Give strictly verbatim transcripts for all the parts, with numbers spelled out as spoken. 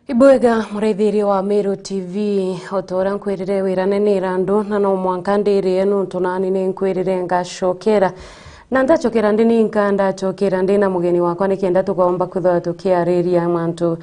Ibwega muraithiria wa Meru T V, o ta uria nkwirire wirane ni irandu, na no mwanka ndirie nuntu nani ni nkwirire ngacokera. Na ndacokera ndi ninka, ndacokera ndi na mugeni wakwa nikenda tukomba kwithirwa tukiariria mantu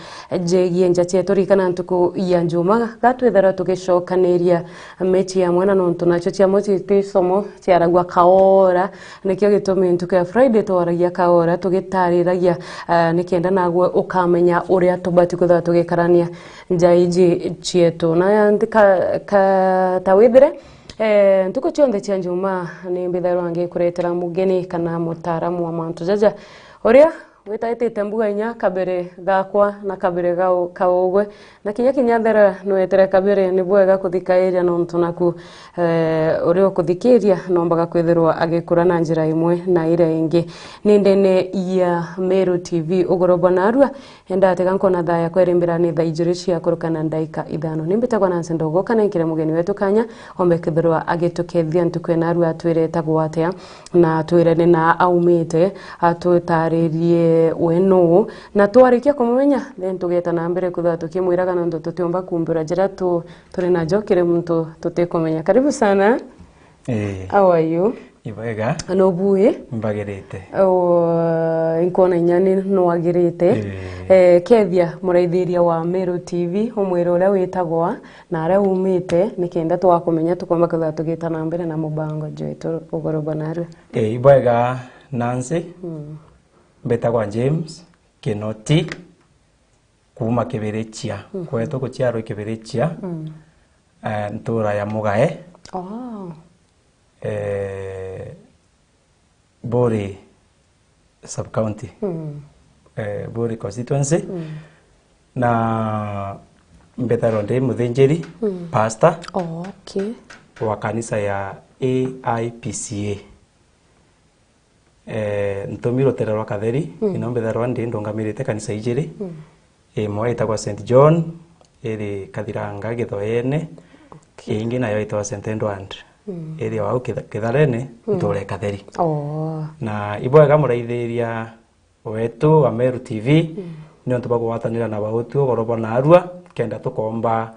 jegie nja cietu. Ririkana ntuku ya Njuma gatwithirwa tugicokaniria mechi amwe na nontu nacio cia mucii ti isomo ciaragua kaora. Nikio gitumi ntuku ya Friday twaragia kaora tugitariragia, ah, nikenda nagwe ukamenya uria tubati kwithirwa tugikarania nja iji cietu. Na ntika-, ka-, ta withire, eh, ntuku cionthe cia Njuma ni mbithairwa ngikuretera mugeni kana mutaaramu wa mantu jaja uria witaitite mbuga inya kabere gakwa na kabere gau-, kaugwe. Na kinya kinya thera nwetere kabere, ni bwega kuthikairia nontu naku, eh, uria ukuthikiria nombaga kwithirwa agikura na njira imwe na iria ingi. Ni ndene ya Meru T V, ugoro bwa narua, enda atega nkona thaya kwerimbira ni thaa ijiri cia kuruka na ndaika ithano. Ni mbitagwa Nancy Ndogo, kana nkire mugeni wetu kanya ombe kwithirwa agitukethia ntuku ya narua, atwire etagwa atia na atwire ni na aumite, atutaririe we nuu, na twarikia kumumenya, then tugeta na mbere kwithirwa tukimwiraga nontu tutiumba kumbura jiria tu-, turi najo kiri muntu tutikumenya. Karibu sana. Eh. How are you? Ibwega. Nubui? Mbagirite. Oh, inkona inya ni nwagirite. Eh. Eh, kethia muraithiria wa Meru T V, umwire uria witagwa na aria umite, nikenda twakumenya tukomba kwithirwa tugita na mbere na mubango jwetu ugoro bwa narua. Eh, ibwega Nancy. Mm. Mbitagwa James Kinoti, kuuma Kibirichia. Mhm. Kwetu guciarwa Kibirichia. Mm. Eh, ntura ya Mugae. Oh. Eh, Buri sub county. Mm. Eh, Buri constituency. Mm. Na mbithairwa ndi muthinjiri, mm, pastor, oh, okay, wa kanisa ya A I P C A. Eh, ntumi rutere rwa Katheri, mm, ino mbithairwa ndi ndungamirite kanisa ijiri. Mm. Imwe itagwa Saint John, iri Kathiranga Githoene, okay, ingi nayo itagwa Saint Edward, mm, iri o au Kitha-, Kitharene, mm, nture Katheri. Oh. Na ibwega muraithiria wetu wa Meru T V, mm, niuntu bwa kugwatanira na bautu ugoro bwa narua, kenda tukomba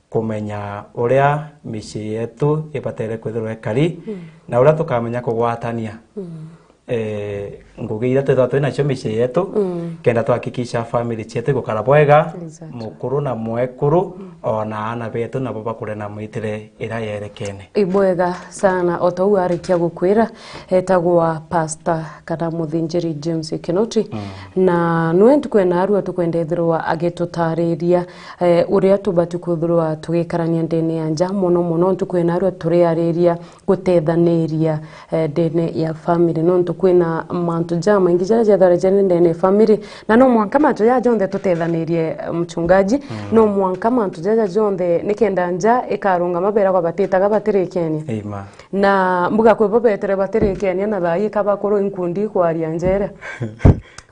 kumenya uria micii yetu ibatere kwithirwa ikari, mm, na uria tukamenya kugwatania, mm, eh, ngugi iria twithirwa twi nacio micii yetu, mm, kenda twahakikisha family cietu igukara bwega, exactly, mukuru na mwekuru, mm, ona aana betu nabo bakure na mwitire iria yerekene. Ibwega sana, o ta uu arikia gukwira, etagwa Pastor kana muthinjiri James Kinoti. Mm. Na nwe ntuku ya narua tukwenda ethirwa agitutariria, eh, uria tubati kwithirwa tugikarania ndene ya nja, mono mono ntuku ya narua turiariria gutethaniria, eh, ndene ya family, nontu kwina mantu jamaingi jaria jethagirwa jari ndene ya family, na no mwanka mantu jaja jonthe tutethanirie, eh, mchungaji, mm, no mwanka mantu jaja jonthe nikenda nja ikarungama, beragwa batitaga batirikenia. Amen. Na mbuga kwi bo betere batirikenia na thaa ii ka bakuru inkundi ikwaria njera.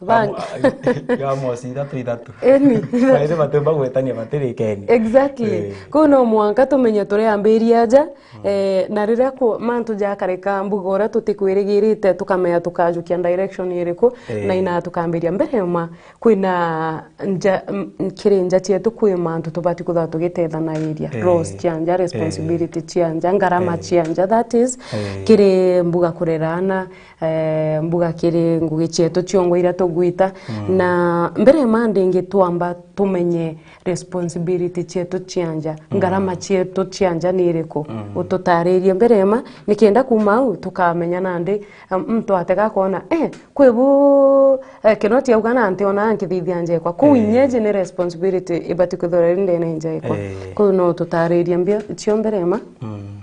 Bang- Amo-, ya mosi ithatu ithatu. Eni. Bairi batumba gwetania batirikenia. Exactly. Eh. Kuu no mwanka tumenye turiambiria aja, mm, eh, na riria ku-, mantu jakarika mbuga uria tutikwirigirite, tukamenya tukajukia direction iriku, eh, na ina tukambiria mbere ma kwina nja, m-, kiri nja cietu kwi mantu tubati kwithirwa tugitethanagiria. Eh. Roles cia nja, eh, responsibility cia nja, ngarama, eh, cia nja, that is, eh, kiri mbuga kurera aana, eh, mbuga kiri ngugi cietu ciongwa iria tugwita. Mm. Na mbere ma ndingi twamba tumenye responsibility cietu cia nja, mm, ngarama cietu cia nja ni iriku? Mm. Ututaririe mbere ma, nikenda kuma au tukamenya nandi, um, muntu atega akona, eh, kwi bu, eh, Kinoti auga na nti ona nkithithia njekwa. Kuu, eh, inyeji ni responsibility ibati kwithirwa iri ndene njekwa. Eh. Kuu no tutaririe mbio cio mbere ma. Mm.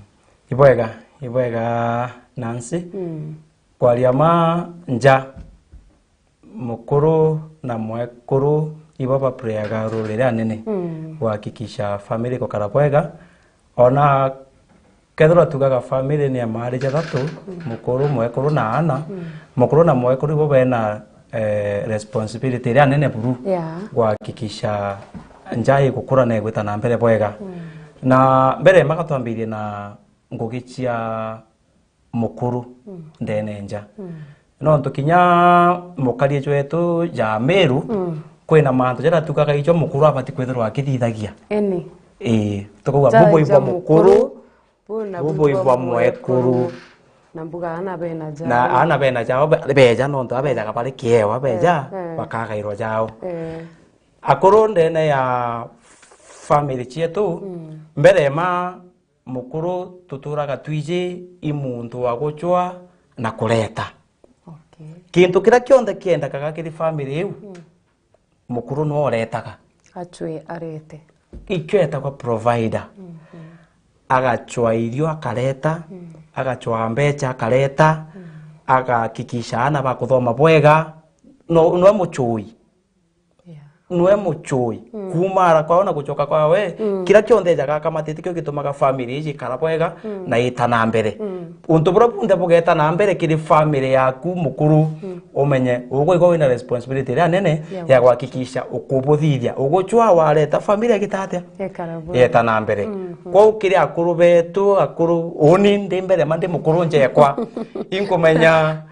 Ibwega, ibwega Nancy. Mm. Kwaria ma nja, mukuru na mwekuru ibo baplayaga role iria nene, mm, kuhakikisha family gukara bwega. Ona kethirwa tugaga family ni ya maari jathatu, mm, mukuru, mwekuru na aana, mm, mukuru na mwekuru ibo bena, eh, responsibility iria nene buru, yeah, kuhakikisha nja igukura na igwita na mbere bwega. Mm. Na mbere maga twambirie na ngugi cia mukuru, mm, ndene nja. Mm. Nontu kinya mukarie jwetu ja Meru, mm, Kwina mantu jaria tugaga ijo mukuru abati kwithirwa akithithagia. Eni. Ii, tukauga ja, bubui ja bwa mukuru, bubui bwa mwekuru. Na mbuga aana bena jao. Na aana bena jao be-, beja nontu abejaga bari kiewa beja, eh, eh, bakagairwa jao. Eh. Akuru ndene ya family cietu, mm, mbere ma mukuru tuturaga twiji i muntu wa gucwa na kureta. Okay. Kintu kiria kionthe kiendekaga kiri family iu, mm, mukuru niwe uretaga. Acwe arete. Ikio etagwa provider. Mhm. Agacwa irio akareta, mm, agacwa mbeca akareta, mm, agakikisha aana bakuthoma bwega. No, niwe mucui. Yeah. Niwe mucui. Mm. Kuuma ara kwao na gucoka kwawe, mm, kiria kionthe ejaga akamatite kio gitumaga family iji ikara bwega, mm, na ita na mbere. Mm. Untu buria bunthe bugeta na mbere kiri family yaku mukuru, mm, umenye ugwe igo wina responsibility iria nene, yeah, ya gwakikisha ukubuthithia. Ugucwa wareta family igita atia? Ekara bwega. Yeta na mbere. Mhm. Kwou kiri akuru betu, akuru, uni ndi mbere ma ndi mukuru njekwa. Inkumenya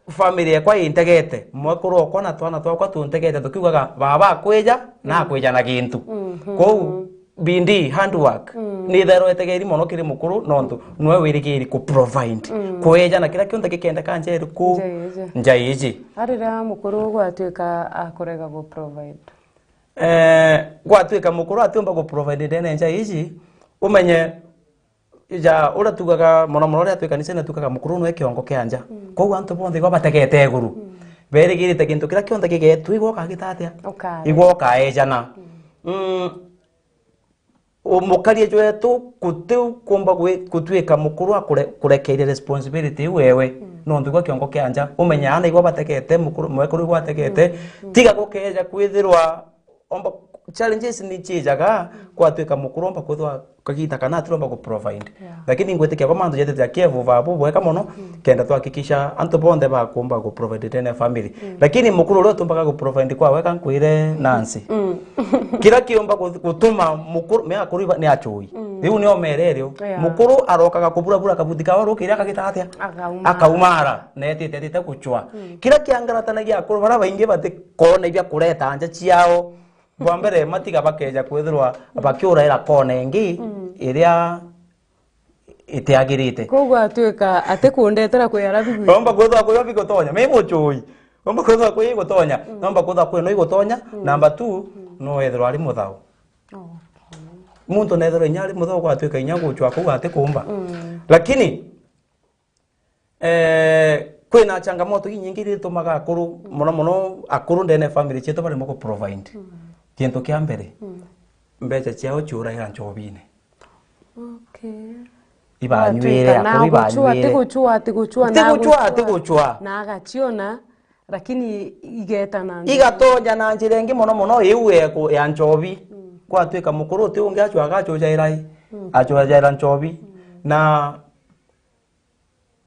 family ekwa integete, mwekuru okwa na twana twakwa tuntegete, tukiugaga, "Baba akwija, na, mm, akwija na gintu." Mhm. Kwou, bidii, hard work, mm, ni itherwa itegeri mono kiri mukuru, nontu niwe wirigiri ku provide. Mm. Kweja na kiria kionthe gikendeka nja iriku? Nja iji. Nja iji. A riria mukuru gwatuika akurega gu provide? Eh, gwatuika mukuru atiumba gu provide ndene nja iji, umenye ja, uria tugaga mono mono, uria twi kanisene tugaga mukuru niwe kiongo kia nja. Mm. Kwou antu bonthe igwa bategete iguru. Mm. Berigirite gintu kiria kionthe gigetu, igwa ukagita atia? Ukaeja. Igwa ukaejana. Mm. Mm, umukaria jwetu guti kumba gwi-, gutuika mukuru akure-, kurekeire responsibility iu wewe. Mm. Nontu igwa kiongo kia nja. Umenye aana igwa bategete, mukuru, mwekuru igwa ategete. Mm. Mm. Tiga gukeja kwithirwa omba, challenges ni chijaga, mm, kwatuika mukuru omba kwithwa kagita kana atiromba ku provide. Yeah. Lakini ngwitikia kwa mantu jetete akevu va bubwega mono, mm, kenda twakikisha antu bonthe bakumba ku provide ndene family. Mm. Lakini mukuru uria utumbaga ku provide kwa weka nkwire Nancy. Mm. Kira kiumba ku-, gutuma mukuru, me akuru iba-, ni achui. Mm. Riu ni omererio. Yeah. Mukuru arokaga kuburabura kabuti kawe rukiria akagita atia? Akaumara. Akaumara. Na etite atite gucwa. Mm. Kira kiangaratanagia akuru bara baingi bati kona ibia kureta nja ciao. Bwa mbere, matiga bakeja kwithirwa bakiuraira kona ingi, mm, iria itiagirite. Koguo atuika ati kundetera kwi ara bigwite. Omba kwithirwa kwi bigutonya, mi mucui. Omba kwithirwa kwi igutonya, mm, nomba kwithirwa kwi no igutonya, mm, number two, mm, no ethirwa ari muthao. Okay. Muntu nethirwa inya ari muthao gwatuika inya gucwa kuu ati kumba. Mm. Lakini Eh, kwina changamoto inyingi iria itumaga akuru, mono mono akuru ndene ya family cietu baremwa ku provide. Mm. Kintu kia mbere, mm, mbeca ciao ciuraira ncobine. Okay. Ibanyuire, gwatuika na akuru gucua, ibanyuire. Ti gucua, ti gucua, ti na gucua, gucua, ti gucua. Na agaciona, lakini igeta na njira. Igatonya na njira ingi mono mono, iu ya ku-, ya ncobi. Mm. Gwatuika mukuru uti ungi acua agacucaira i. Mm. Acucaira ncobi. Mm. Na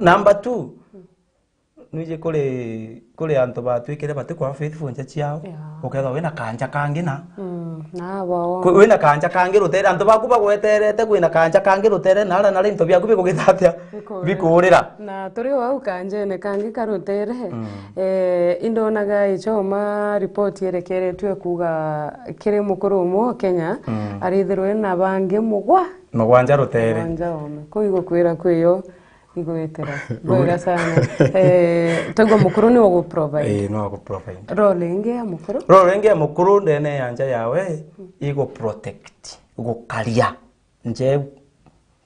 Number two, mm, nwiji kuri, kuri antu batwikire batikwaa faithful nja ciao, yeah, ukethirwa wina kanja kangi na, mm, na bo. Kwi-, wina kanja kangi rutere, antu baku bagweterete, kwina kanja kangi rutere, na aria nari into biaku bikugita atia? Bikurira. Bikurira. Na turi o au kanjene kangi ka rutere, mm, eh, indonaga icoma report irekeretue kuuga kiri mukuru umwe o Kenya, mm, arithirwe na bangi mugwa. Mugwanja rutere. Mugwanja ome. Kuu igukwira kwiyo. Igwitira. Bwega sana. Eh, taigua mukuru ni ugu provide. Eh, no agu provide. Role ingi ya mukuru? Role ingi ya mukuru ndene ya nja yawe, mm, igu protect, gukaria nja iu,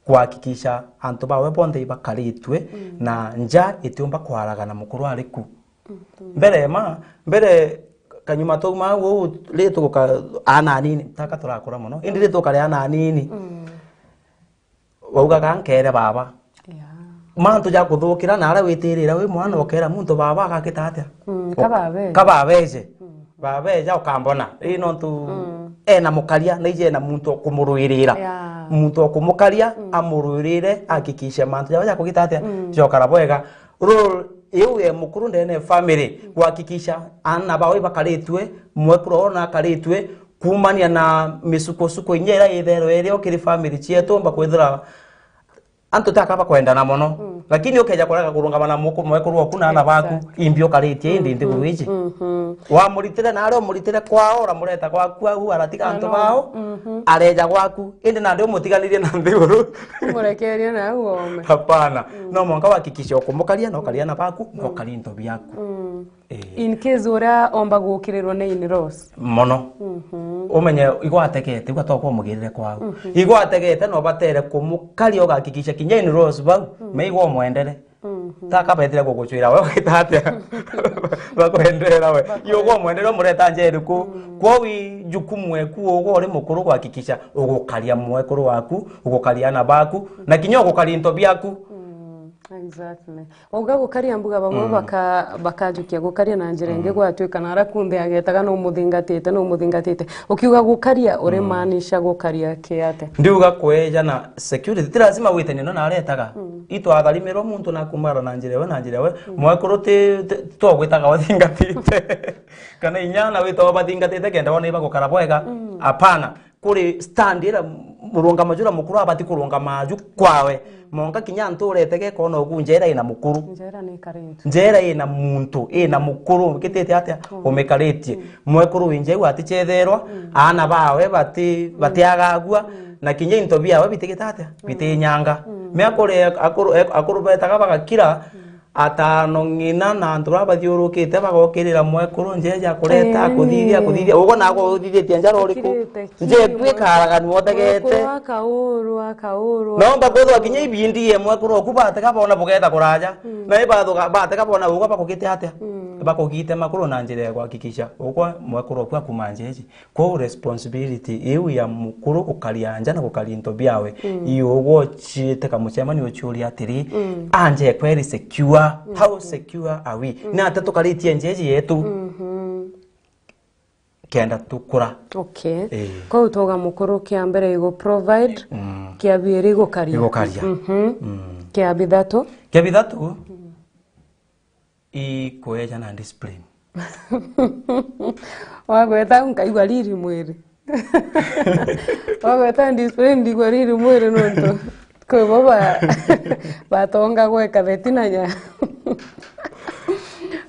kuhakikisha antu bawe bonthe ibakaritue, mm, na nja itiumba kwaragana mukuru ari ku. Mm, mm. Mbere ma, mbere kanyuma twauma uu, ri tuguka ana anini, taka turakura mono. Indi ri tukari ana anini. Mm. Waugaga, "Nkere baba." Yeah. Mantu ja kuthukira na aria witirira wi mwana, ukera muntu baba agakita atia? Mm, ka babeje. Ka babeje. Mm. Babeja ukambona. Ii nontu, mm, ena mukaria, na ije ena muntu wa kumurwirira. Yeah. Muntu wa kumukaria, mm, amurwirire, ahakikishe mantu jawe ja kugita atia? Mm. Jokara bwega. Role iu ya mukuru ndene ya family, mm, kuhakikisha aana bao ibakaritue, mwekuru ona akaritue, kuumania na misukosuko inya iria itherwe irio kiri family cietu, omba kwithira antu taka bakwendana mono. Mm. Lakini ukeja kurega kurungama na muku-, mwekuru waku na ana baku, exactly, imbi ukaritie indi nthiguru iji. Mhm. Wamuritire na aria umuritire kwao, uramureta gwaku au, aratiga antu bao, mhm, areja gwaku, indi nandi umutiganirie na nthiguru. Umurekerie na au ome. Hapana. Mm. No mwanka uhakikishe ukumukaria, na ukaria ana baku, na ukaria into biaku. Mm. Eh. In case uria omba gukirirwa ni in-laws. Mono. Mhm. Umenye igwategete, igwa tokwa umugirire kwao. Mhm. Igwategete no batere kumukaria ugakikisha kinya in-laws bau, mm, me igwa umwendere. Mhm. Taka betire gugucwira we, ugita atia? Bakwendera we. Bakwendera. Iyo ugwa umwendere umureta njeri ku. Mm. Kwou i jukumu eku ugwa uri mukuru gwakikisha ugukaria mwekuru waku, ugukaria ana baku, na kinya ugukaria into biaku. Mm, exactly. Uga gukaria mbuga bamwe, mm, baka-, bakajukia gukaria na njira ingi, mm, gwatuika na ara kunthe agetaga no umuthingatite, no umuthingatite. Ukiuga gukaria, uri, mm, maanisha gukaria ki atia? Ndiuga kweja na security, ti lazima witanie no na aretaga. Mm. Itwatharimirwa muntu na kumara na njira iwe, na njira iwe. Mm. Mwekuru ti, ti, ti twagwitaga wathingatite. Kana inyana witawa bathingatite kenda wona ibagukara bwega. Mm. Apana. Kuri stand ira murungamo jura mukuru abati kurungama aju kwawe. Mm. Monka kinya antu uretege kona ugu njera ina mukuru. Njera ni karintu. Njera ina muntu, ina mukuru, gitite atia? Mm. Umikaritie. Mm. Mwekuru winje u atichetherwa, mm, aana bawe bati-, mm, batiagagua, mm, na kinya into biawe bitigita atia? Mm. Bitinyanga. Mm. Me akuru, akuru, akuru betaga bagakira, mm, atano ng'ina na antu baria bathiurukite bagokirira mwekuru njeja akureta, eh, akuthithia, akuthithia. Ugo nago uthithitie njara uriku? Ukirite ki? Nje tu ikaraganu otegete. Mwekuru akaurwa, akaurwa. Naomba kwithwa kinya ibindi ye mwekuru oku batega bona bugeta kuraja. Mm. Na ibathuga batega bona ugo bakugite atia? Mm. Bakugite makuru na njira ya kuhakikisha ugo mwekuru oku akuma njeji. Kwou responsibility iu ya mukuru gukaria nja na gukaria into biawe, mm, iyo ugwo uciite kamucemanio uciuria atiri, mm, anje kweri secure? Mm. How secure are we? Mm. Ni atia tukaritie njeji yetu? Mhm. Kenda tukura. Okay. Eh. Kwou twauga mukuru kia mbere igu provide, mm, kia biiri igukaria. Igukaria. Mhm. Mm. Kia bithatu? Kia bithatu, mm, i kueja na discipline. Wagweta nkaigua riri mwiri. Wagweta discipline, ndigua riri mwiri nontu kwi bo ba-, batonga gweka theti na nya.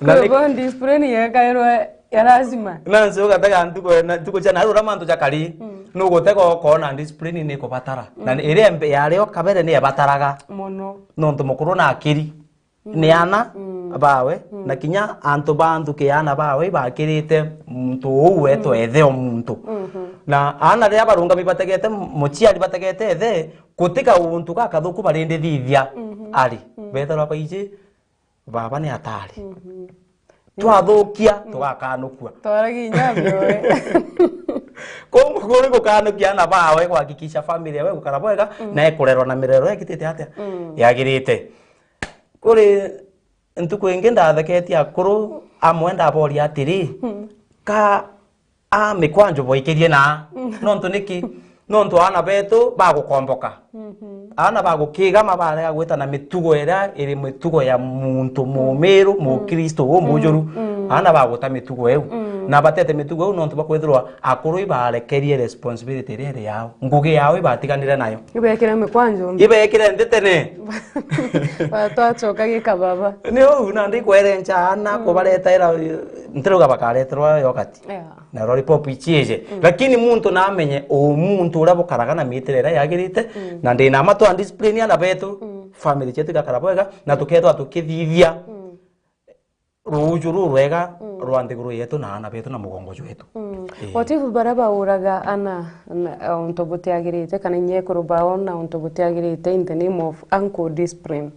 Na kwi ni- bo discipline yekairwe ya lazima. Na nsi ugatega ntuku na, ntuku cia naru uria mantu jakari, mm, nugutega ukona discipline ni kubatara. Na, mm, iria mbe-, yario kabere ni ebataraga. Mono. Nontu mukuru na akiri. Mm. Ni ana, mm, bawe, mm, na kinya antu ba nthuki ya ana bawe ibakirite muntu uu wetwa, mm, ethe o muntu. Mhm. Na ana riria barungami bategete, muciari bategete ethe, gutika untu gakathuku barindithithia, mhm, ari, mm, betharwa baiji, baba ni atari. Mhm. Twathukia, mm, tugakanukua. Twaragia inya bioe. Kwou mukuru gukanukia ana bawe, kuhakikisha family yawe gukara bwega, mm, na ekurerwa na mirero egitite atia? Mm. Yagirite. Kuri ntuku ingi ndatheketie akuru amwe ndaboria atiri, mm, ka a mikwanjo boikirie na? Mm. Nontu niki? Nontu aana betu bagukomboka. Mhm. Aana bagukigama barega gwita na mitugo iria iri mitugo ya muntu, mm, mumiru, mm, mukristo umujuru. Mm, mm. Aana baguta mitugo iu. Mm. Na batete mitugo iu nontu bakwithirwa akuru ibarekerie responsibility iria iri yao. Ngugi yao ibatiganire nayo. Ibekire mikwanjo nthi. Ibekire nthi tene. Ba-, twacoka gikababa. Ni uu, na ndikwerenca aana, mm, kubaretaira, ntirauga bakareterwa yogati. Yeah. Na lollipop ichiije. Mm. Lakini muntu namenye u muntu uria bukaraga na miitire iria yagirite, mm, na ndina matwa discipline ana betu, mm, family cietu igakara bwega, na tukethwa tukithithia, mm, ruuju rurwega, mm, rwa nthiguru yetu na ana betu na mugongo jwetu. Mm. Ii. What if baria bauraga ana na, untu butiagirite, kana inya ekuru bao na untu butiagirite in the name of uncle discipline?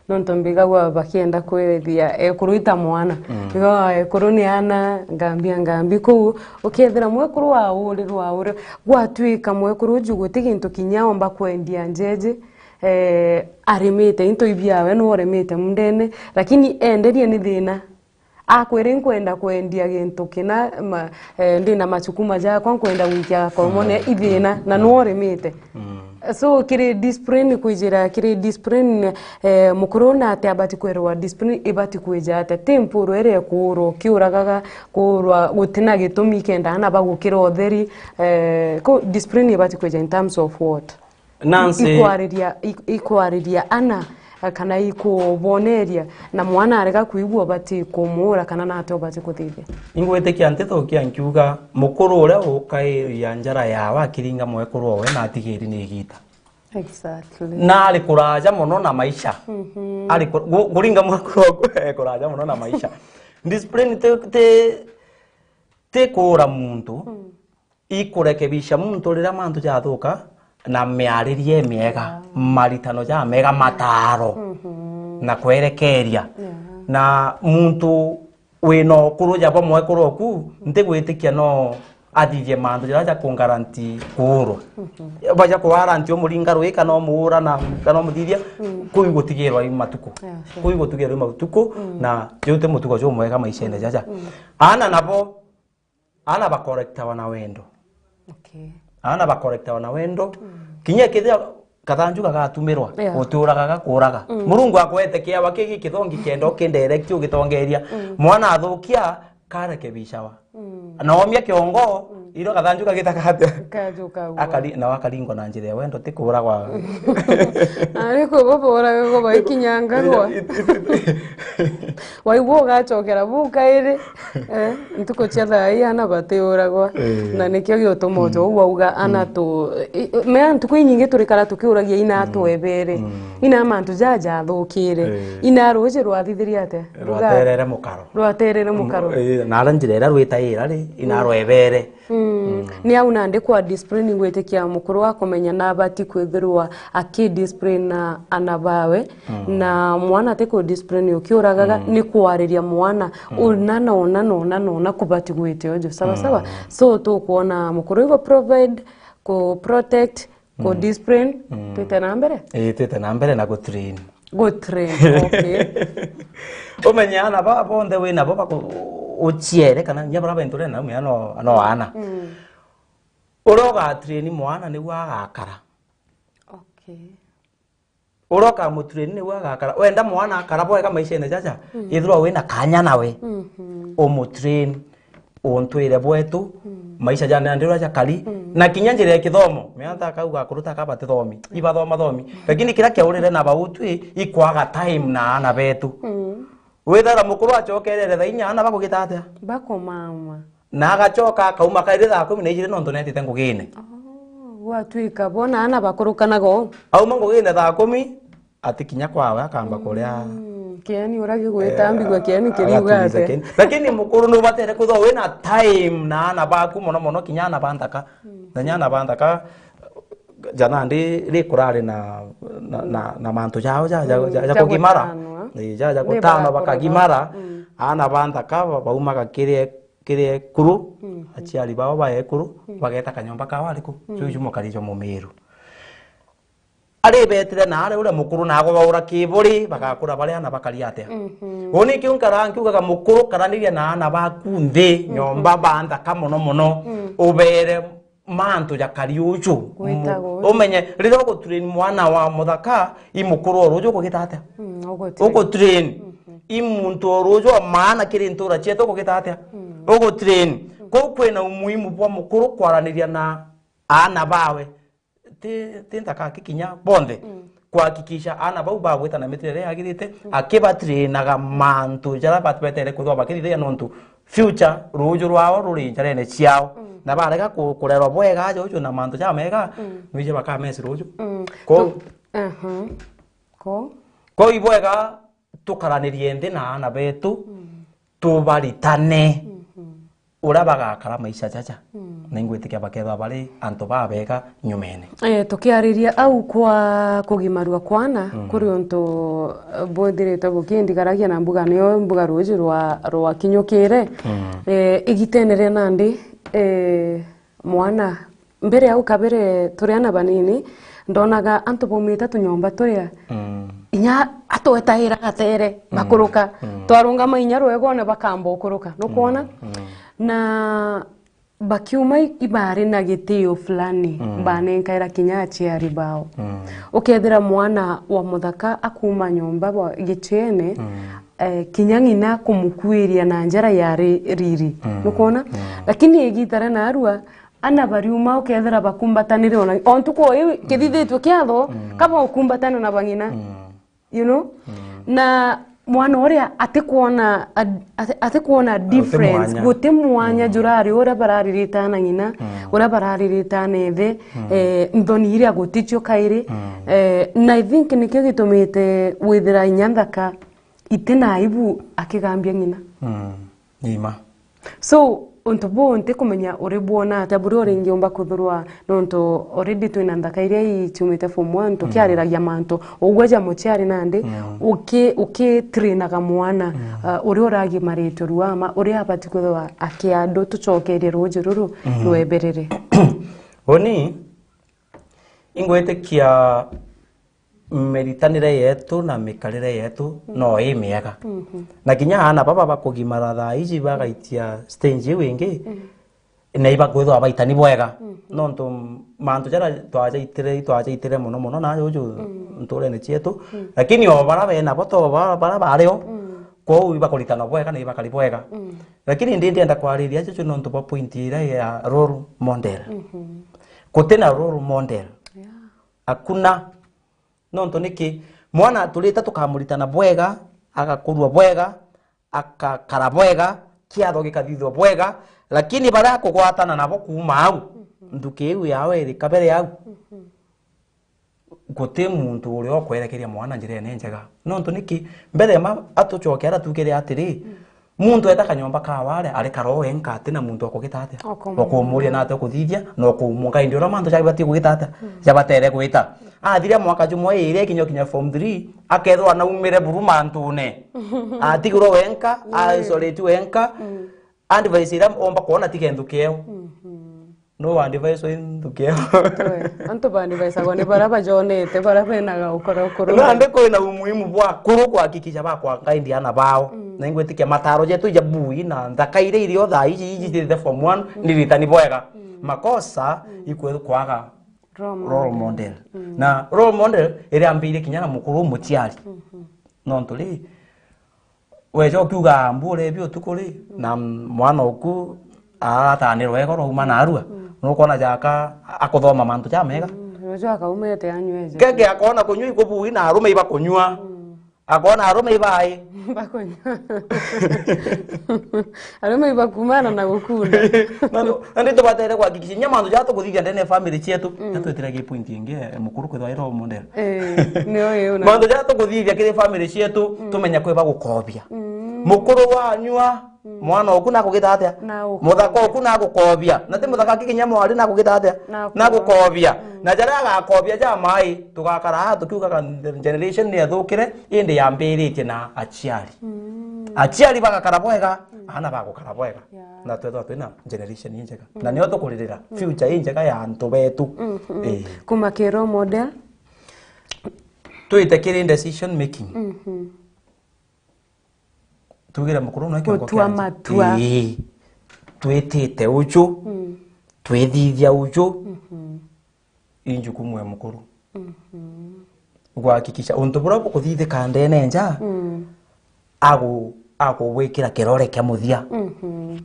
Nontu mbigagua bakienda kwithia ekuru ita mwana. Mm. Mbigagua ekuru ni ana, ngambia ngambi kuu, ukethira mwekuru aurirwe, aurirwe, gwatuika mwekuru uju guti gintu kinya omba kwendia njeji, eh, arimite into ibiawe, nu urimite mundene, lakini enderie ni thina. Akwira, "Nkwenda kwendia gintu kina, ma, eh, ndina machukuma jakwa, nkwenda gwikia gakomone, mm, ithina, na, mm, nu urimite." Mm. So, kiri discipline, kwijira kiri discipline, eh, mukuru na ati abati kwerwa discipline ibati kwija atia? Ti mpuru iria ikuurwa, ukiuragaga, kuurwa gutina gitumi kenda ana bagukira utheri, eh, ku discipline ibati kwija in terms of what? Nancy. Ikwariria, ik-, ikwariria ana, Ka-, kana ikuboneria, na mwana arega kwigua ubati kumuura, kana nate ubati kuthithia? Ingwitikia ntithukia nkiuga, mukuru uria ukairia njara yawe akiringa mwekuru owe na atigiri ni igita. Exactly. Na ari kuraja mono na maisha. Mhm. Ari ku-, gu-, kuringa mwekuru oku e kuraja mono na maisha. Discipline ti, ti, ti kuura muntu. Mm. Ikurekebisha muntu riria mantu jathuka na miaririe miega, maritano jamega, mataaro, na kwerekeria. Na muntu wina ukuru ja bwa mwekuru oku, ntigwitikia no athithie mantu jaria ja kungaranti kuurwa. Baja kuwaranti umuringa rui kana umuura na, kana umuthithia, kuu igutigirwa i matuku. Yeah, sure. Kuu igutigirwa i matuku, na juu ti mutugo jumwega maishene jaja. Aana nabo Aana bakorektawa na wendo. Okay. Aana bakorektawa na wendo. Kinya kethira kathanju gagatumirwa, yeah, gutiuraga gakuuraga. Murungu akwete kiawa kigi kithongi kenda ukindirect ugitongeria. Mwana athukia, karekebishawa. Na omia kiongo, iro kathanju kagitaka atia? Kajuka gwa. Akari-, na wakaringwa na njira ya wendo, ti kuuragwa. Ari kugo booragagwa baikinyangagwa. Waigua ugacokera buu kairi, eh, ntuku cia thaa ii ana batiuragwa. Eh. Na nikio giutuma uju uu wauga ana tu, i, i, mea ntuku inyingi turikara tukiuragia ina atwebere. Ina mantu jaja athukire. Eh. Ina ruuji rwathithirie atia? Rwaterere mukaro. Rwaterere mukaro. Eh, na ara njira iria rwitaira ri, ina rwebere. Ni au nandi kwa discipline ngwitikia mukuru akumenya na abati kwithirwa aki discipline na ana bawe, na mwana ati ku discipline ukiuragaga, ni kwariria mwana una na una na una na una kubati gwite uju. Sawa sawa? So tukwona mukuru igo provide, ku protect, ku discipline, twite na mbere? Ii, twite na mbere na ku train. Gu train, okay. Umenye ana baba bonthe wi nabo baku-, uciere kana kinya baria bentu ri nao, mea no, no ana. Uria uga train mwana niu agakara. Okay. Uria ukamu train niu agakara. Wenda mwana akara bwega maishene jaja, ithirwa wina kanya nawe. Umu train. Untwire bwetu, maisha ja nandi uria jakari, na kinya njira ya kithomo, mianta akauga akuru ta aka batithomi, ibathoma thomi. Lakini kiria kiaurire na bautwi, ikwaga time na ana betu. Withira mukuru acokerere thaa inya, ana bakugita atia? Bakomama. Na agacoka akauma kairi thaa kumi na ijiri nontu netite ngugine. Oh, gwatwika bona ana bakurukanaga uu. Auma ngugine thaa kumi, ati kinya kwawe akamba kuria. Mm, kieni uria gigwita, eh, mbigua kieni kiriuga atia? Lakini mukuru nubatere kwithirwa wina time na ana baku, mono mono kinya ana ba nthaka. Na kinya ana ba nthaka, ja nandi rikurari na, na, na, na mantu jao ja, ja, ja, ja kugimara. Ii, ja, ja gutanwa bakagimara. Ana ba nthaka ba-, baumaga kiri, kiri ekuru, aciari bao ba ekuru, bageta kanyomba kao ariku? Juju mukari jwa Mumiru. Ari betire na ari uria mukuru na agwaura kiburi, bagakura bari ana bakari atia? Uu ni kiu nkara nkiugaga mukuru karaniria na ana baku nthi, nyomba ba nthaka mono mono, ubere mantu jakari uju. Gwitaga uju. Umenye, riria ugutrain mwana wa muthaka, i mukuru o ruju ukugita atia? Ugutrain. I muntu o ruju o maana kiri ntura cietu ukugita atia? Ugutrain. Kou kwina umuhimu bwa mukuru kwaraniria na ana bawe. Ti, ti nthaka aki kinya bonthe. Kuhakikisha ana bau bagwita na mitirire iria yagirite, akibatrainaga mantu jaria bat-, betere kwithirwa bakithithiria nontu future, ruuju rwao ruri njarene ciao. Na barega ku-, kurerwa bwega aja uju na mantu jamega, nwiji bakamesi ruuju. Kou, aha. Kou, kou ibwega tukaranirie nthi na ana betu, tubaritane uria bagakara maisha jaja. Na ingwitikia bakethirwa bari antu babega nyumene. Eh, tukiariria au kwa kugimarua kwana, kuri untu, eh, bwithirite bukindigaragia na mbuga, nio mbuga ruuji rwa, rwakinyukire. Eh, igitene ria nandi, eh, mwana, mbere au kabere turi ana banini, ndonaga antu baumite tunyomba turia, inya atwetaira gatere, bakuruka. Twarungama inya rwegone bakamba ukuruka. Nukwona? Na bakiuma i-, ibari na gitio fulani, banenkaira kinya aciari bao. Ukethira mwana wa muthaka akuma nyomba bwa gichene, eh, kinya ng'ina kumukuiria na njara yari riri. Nukwona? Lakini igita ria narua, ana bariuma ukethira bakumbatanire ona, o ntuku o iu kithithitue kiatho, kaba ukumbatane na bang'ina. you know? Mm. Na mwana uria atikwona ad-, ati-, atikwona difference, mwanya. Guti mwanya, mm, jurari uria bararirita na ng'ina, mm, uria bararirita na ithe, mm, eh, nthoni iria guticio kairi. Mm. Eh, na I think nikio gitumite withira inya nthaka iti na aibu akigambia ng'ina. Mm. Ni ma. So, untu buu ntikumenya uri bwona atia, buria uringiumba kuthurwa, nontu already twina nthaka iria iciumite form one, tukiariragia mantu ugwe ja muciari nandi, mm, uki-, ukitrainaga mwana, mm, uh, uria uragimaritwe ruama, uria abati kwithirwa akiandu, tucokerie ruuji ruru, mm, rweberere. Uni, ingwitikia miritanire yetu na mikarire yetu, mm, no i miega. Mhm. Na kinya aana baba bakugimara thaa iji bagaitia stage iu ingi, mm, na ibakwithwa baita ni bwega. Mhm. Nontu mantu jaria twajaitire, twajaitire mono mono na juju, mm, nturene cietu. Mm. Lakini o bara bena bo to ba-, bara bario, mm, kwou ibakuritana bwega na ibakari bwega. Mm. Lakini ndi ndienda kwariria juju nontu bwa point iria ya role model. Mhm. Gutina role model. Yeah. Hakuna. Nontu niki? Mwana aturite tukamuritana bwega, agakurua bwega, akakara bwega, kiatho gikathithwa bwega, lakini baria akugwatana nabo kuuma au, mhm, nthuki iu yao iri kabere au. Mhm. Guti muntu uria ukwerekeria mwana njirene njega. Nontu niki? Mbere ma atucoke ara tukire atiri, mm. Muntu eta kanyomba ka ware, ari karo wenka, ati na muntu wa kugita atia? Wa kumuria. Wa kumuria na atia ukuthithia, na ukumwonga indi uria mantu jabati kugita atia? Mm. Jabatere gwita. Athire mwaka jumwe iri, kinya kinya form three, akethwa naumire buru mantune. Atigirwe wenka, mm, aisolate wenka. Mm. Advice iria omba kwona ti kenthu kieo. Mhm. No advice i nthuki eo. Twe, antu ba advice agwa ni bara bajonete, bara benaga ukoro ukoro. Nandi kwina umuhimu bwa akuru kuhakikisha bakwanga indi ana bao. Mm. Na ingwitikia mataro jetu ja bui na nthaka iria irio thaa iji, iji jithite form one, mm, ni ritani bwega. Mm. Makosa, mm, ikwe kwaga role model. Role model. Mm. Na role model iria ambirie kinya na mukuru muciari. Mhm. Nontu ri, weja ukiuga, "Mbu urebi utuku ri, na mwana oku aratanirwa igoro uma narua." Mm. Nukwona jaka akuthoma mantu jamega. Mm, weja akaumete anyweje. Kenge akona kunywa ikubui na arume ibakunywa. Mm. Akona arume ibai. Bakunywa. Arume ibakumana na gukunda. Na, na ndi tubatere kuhakikisha nya mantu jaa tukuthithia ndene ya family cietu. Mm. Na twitiragia point ingi, eh, mukuru kwithwa ira umundera. Eh, nio yu na. Mantu jaa tukuthithia kiri family cietu, mm, tumenya kwi bagukobia. Mm. Mukuru wanyua, mm, mwana oku nakugita atia? Na gukobia. Muthaka oku nagukobia. Na ti muthaka aki kinya mwari nakugita atia? Nakukobia. Nakukobia. Mm. Na jaria agakobia ja mai, tugakara aa tukiugaga generation ni yathukire, indi yambiritie na aciari. Mm. Aciari bagakara bwega, mm, aana bagukara bwega. Yeah. Na twethwa twina generation injega. Mm. Na nio tukuririra, mm, future injega ya antu betu. Mm-hmm. Eh. Kuma ki role model? Twite kiri decision making. Mm-hmm. Tugire mukuru no kiongo. Gutua kianje. Matua. Ii. Twitite uju. Mm. Twithithia uju. Mm-hmm. I njukumu ya mukuru. Mhm. Gwakikisha untu buria bukuthithika ndene nja, mm, agu-, akugwikira kirore kia muthia. Mhm.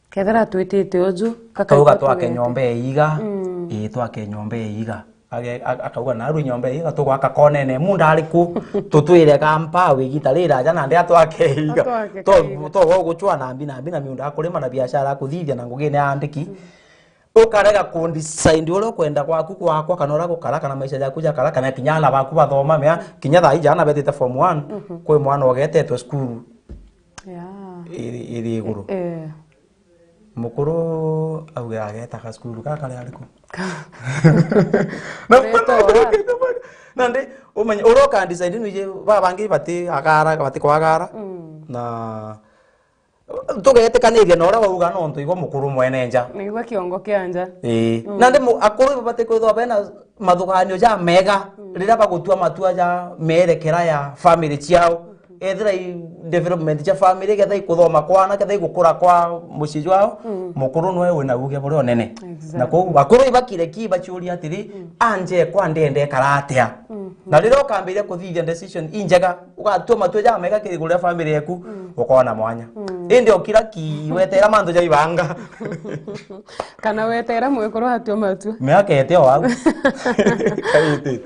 Kethira twitite uju, kauga twake nyomba iiga, mm, ii, twake nyomba iiga. Age-, a-, akauga, "Narua nyomba iiga, tugwaka konene, munda ari ku? Tutwire kampa, wigita riraja, nandi atwake iiga." Atwake to-, kaiga. To gucwa nambi, nambi na miunda akurima na biashara akuthithia na ngugine ya andiki. Mm. Ukarega kudecide uria ukwenda gwaku gwakwa, kana uria gukara, kana maisha jaku jakara, kana kinya aana baku bathoma, mea, kinya thaa iji aana betite form one, mhm, kwi mwana ugetetwe cukuru. Yeah. Iri, iri iguru. Eh. Mukuru auge agetaga cukuru, ka kari ariku? Na, na ndi, umenye, uria ukadecide nwiji, ba bangi bati agara, bati kwagara. Mm. Na tugetikaniria na uria wauga, nontu igwe mukuru mwene nja. Nigwe kiongo kia nja. Ii. Mm. Nandi mu-, akuru ibabati kwithirwa bena mathuganio ja mega, mm, riria bagutua matua ja mierekera ya family ciao. Mm-hmm. Ethira i development cia family, ketha i kuthoma kwa ana, ketha i gukura kwa mucii jwao, mm, mukuru nwe wina uge buria unene. Exactly. Na kou akuru ibakire ki baciuria atiri, mm, anje kwa ndende ekara atia? Mm-hmm. Na riria ukambiria kuthithia decision injega, ugatua matua jamega kiri kuria family yaku, mm, ukona mwanya. Mm. Indi ukira ki wetera mantu jaibanga. Kana wetera mwekuru atua matua. Miaka ete o au. Kaitite.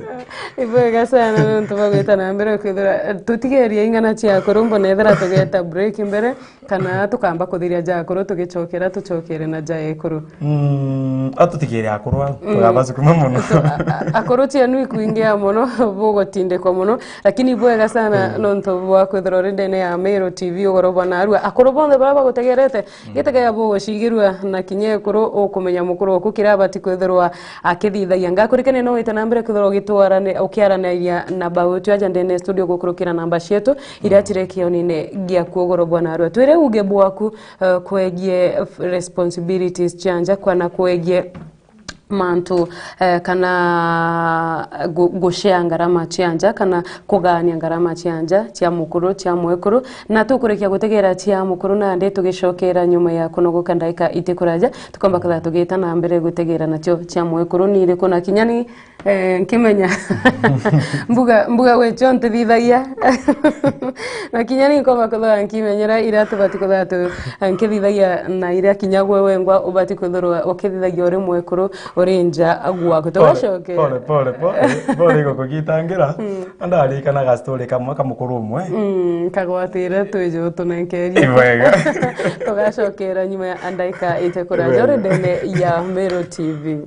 Ibwega sana nontu bwa gwita na mbere kwithira tutigeria ing'ana cia akuru, mbona ethira tugeta break mbere, kana tukamba kuthiria ja akuru tugicokera, tucokere na ja ekuru. Mm, a tutigere akuru a, mm, tugabasukuma muno. Tu-, a-, a-, akuru cienu ikwingia muno, bugutindikwa muno, lakini ibwega sana, mm, nontu bwa kwithira uri ndene ya Meru T V ugoro bwa narua. Akuru bonthe baria bagutegerete, mm, gitegea bugucigirua na kinya ekuru ukumenya mukuru oku kiria abati kwithirwa akithithagia. Ngakurikania no wite na mbere kwithirwa ugitwarane-, ukiaraniria na bautu aja ndene studio gukurukira namba cietu iria, mm, ciri kionine giaku ugoro bwa narua. Twire uge bwaku, eh, kwegie f-, responsibilities cia nja, kana kwegie mantu, eh, kana gu-, gucea ngarama cia nja, kana kugania ngarama cia nja cia mukuru, cia mwekuru. Na tukurikia gutegera cia mukuru nandi tugicokera nyuma ya kunogoka ndaika itikuraja, tukomba kwithira tugita na mbere gutegera nacio cia mwekuru. Ni iriku na kinya ni, eh, nkimenya mbuga, mbuga gwi cio ntithithagia. Na kinya ni nkomba kwithirwa nkimenyera iria tubati kwithirwa tu-, nkithithagia na iria kinya gwe wengwa ubati kwithirwa ukithithagia uri mwekuru uri nja gwaku. Pole, tugacoke. Pole, pole, pole, pole igukugitangira. Mm. Andarikanaga story kamwe ka mukuru umwe. Mm, kagwatire twiju tunenkerie. Ibwega. Tugacokera nyuma ya ndaika itikuraja. Ibwega. Uri ndene ya Meru T V.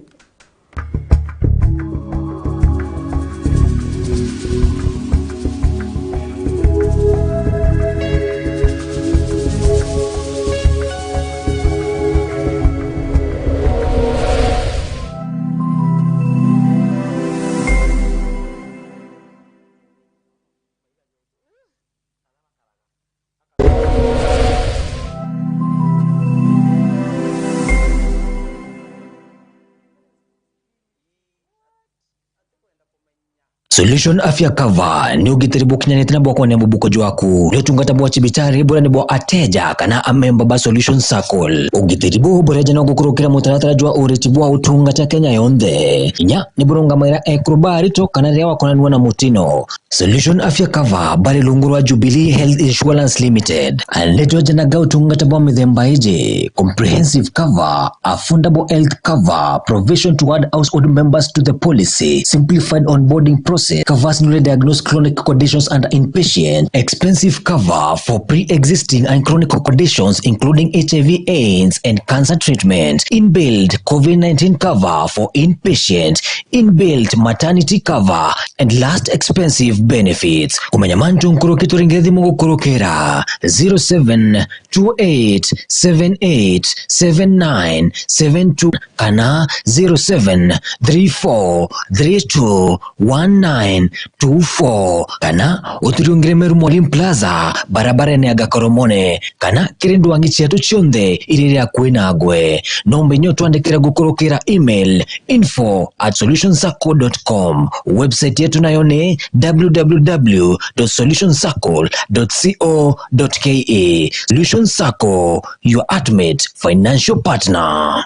Solution Afya Cover ni ugitiri bukinyanite na bwa kwania mubuko jwaku. Ni utungata bwa cibitari buria ni bwa ateja kana amemba ba Solution Circle. Ugitiri buu bureja no gukurukira mutaratara jwa uriti bwa utungata Kenya yonthe. Kinya ni burungamaira ekuru ba arito kana riria wakonanua na mutino. Solution Afya Cover bari rungu rwa Jubilee Health Insurance Limited. Aretwe janaga utungata bwa mithemba iji: comprehensive cover, affordable health cover, provision to add household members to the policy, simplified onboarding process, covers newly diagnosed chronic conditions under inpatient, expensive cover for pre-existing and chronic conditions including H I V AIDS and cancer treatment, inbuilt COVID nineteen cover for inpatient, inbuilt maternity cover, and last expensive benefits. Kumenya mantu nkuruki turingire thimu gukurukira zero seven two eight seven eight seven nine seven two kana zero seven three four three two one nine two four kana uturiungire Meru Molim Plaza, barabarene ya Gakoromone, kana kiri ndwangi cietu cionthe iria iri akui nagwe. Nomba inya utwandikira gukurukira email info at solution circle dot com. Website yetu nayo ni w w w dot solution circle dot co dot k e. Solution Circle, your ultimate financial partner.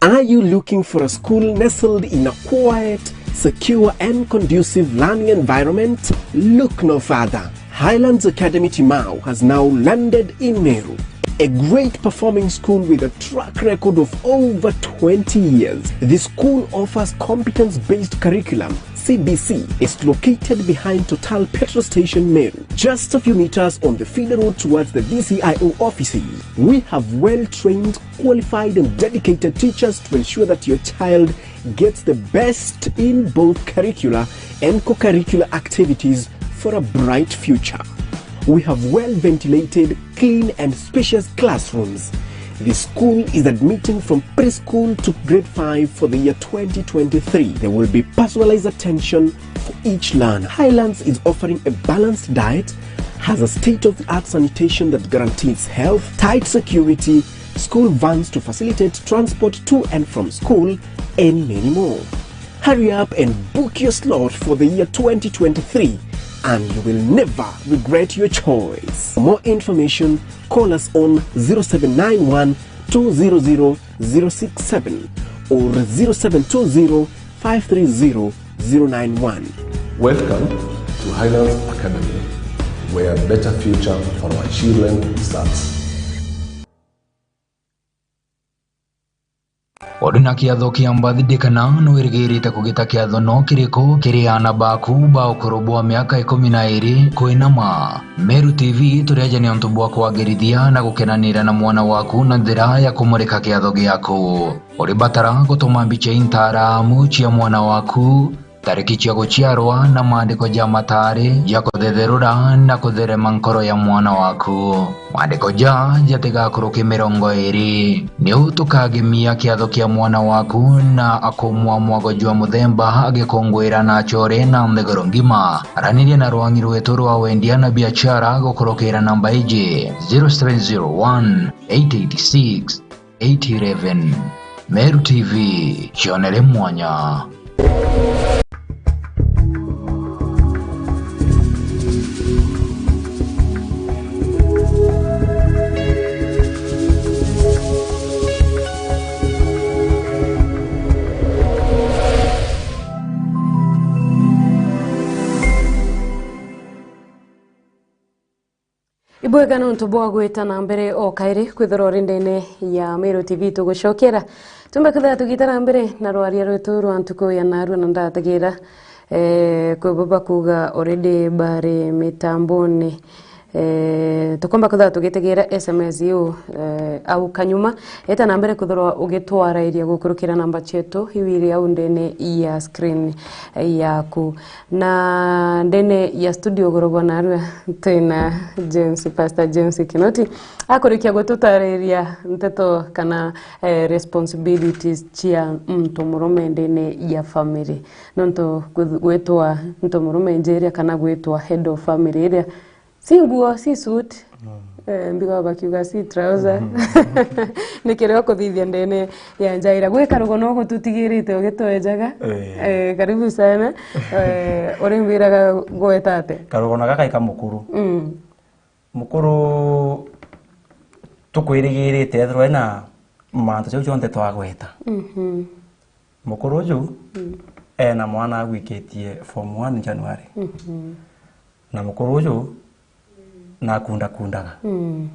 Are you looking for a school nestled in a quiet, secure, and conducive learning environment? Look no further. Highlands Academy Timau has now landed in Meru, a great performing school with a track record of over twenty years. This school offers competence-based curriculum, C B C, is located behind Total Petrol Station, Meru, just a few meters on the feeder road towards the D C I O offices. We have well-trained, qualified and dedicated teachers to ensure that your child gets the best in both curricular and co-curricular activities for a bright future. We have well-ventilated, clean and spacious classrooms. The school is admitting from preschool to grade five for the year twenty twenty-three. There will be personalized attention for each learner. Highlands is offering a balanced diet, has a state-of-the-art sanitation that guarantees health, tight security, school vans to facilitate transport to and from school, and many more. Hurry up and book your slot for the year twenty twenty-three, and you will never regret your choice. For more information, call us on zero seven nine one two zero zero zero six seven or zero seven two zero five three zero zero nine one. Welcome to Highlands Academy. where a better future for our children starts. Uri na kiatho kia birthday kana nwirigirite kugita kiatho no kiriku kiri aana baku ba ukuru bwa miaka ikumi na iri kwinama? Meru T V turi aja ni untu bwa kwagirithia na gukenanira na mwana waku na njira ya kumurika kiatho giaku. Uri batara gutuma mbicha intaramu cia mwana waku, tariki cia guciarwa na maandiko ja matari ja kuthetherura na kutherema nkoro ya mwana waku. Maandiko ja jatigakuruke mirongo iri. Niu tukagemia kiatho kia mwana waku na akumwa mwago jwa muthemba agikunguira na achore na nthiguru ngima. Araniria na rwangi rwetu rwa wendia na biachara gukurukira namba iji: zero seven zero one, eight eight six, eight eleven. Meru T V, cionere mwanya. Ibwega nontu bwa gwita na mbere o kairi kwithirwa uri ndene ya Meru T V tugucokera. Tumbe kwithira tugita na mbere na rwaria rwetu rwa ntuku ya narua na ndategera, eh, kwi bo bakuuga already bari mitamboni. Eh, tukomba kwithira tugitegera S M S iu, eh, au kanyuma. Eta na mbere kwithirwa ugitwarairia gukurukira namba cietu iu iri au ndene ya screen, eh, yaku. Na ndene ya studio ugoro bwa narua twina James, Pastor James Kinoti, akurikia gututariria nteto kana, eh, responsibilities cia muntu murume ndene ya family. Nontu gwi-, gwitwa muntu murume nja iria kana gwitwa head of family iria, si nguo, si suit. Mm. Eh, mbigo bakiuga si trouser. Mm. Ni kiria ukuthithia ndene ya nja iria. Gwi karugo no gututigirite ugitwejaga. Eh. Eh, karibu sana. Eh, urimbiraga ngweta atia? Karugo na gaka ika mukuru. Mm. Mukuru tukwirigirite ethirwe na mantu jau jonthe twagweta. Mhm. Mukuru uju, mm, ena mwana agwikitie form one January. Mhm. Na mukuru uju nakundakundaga. Mm.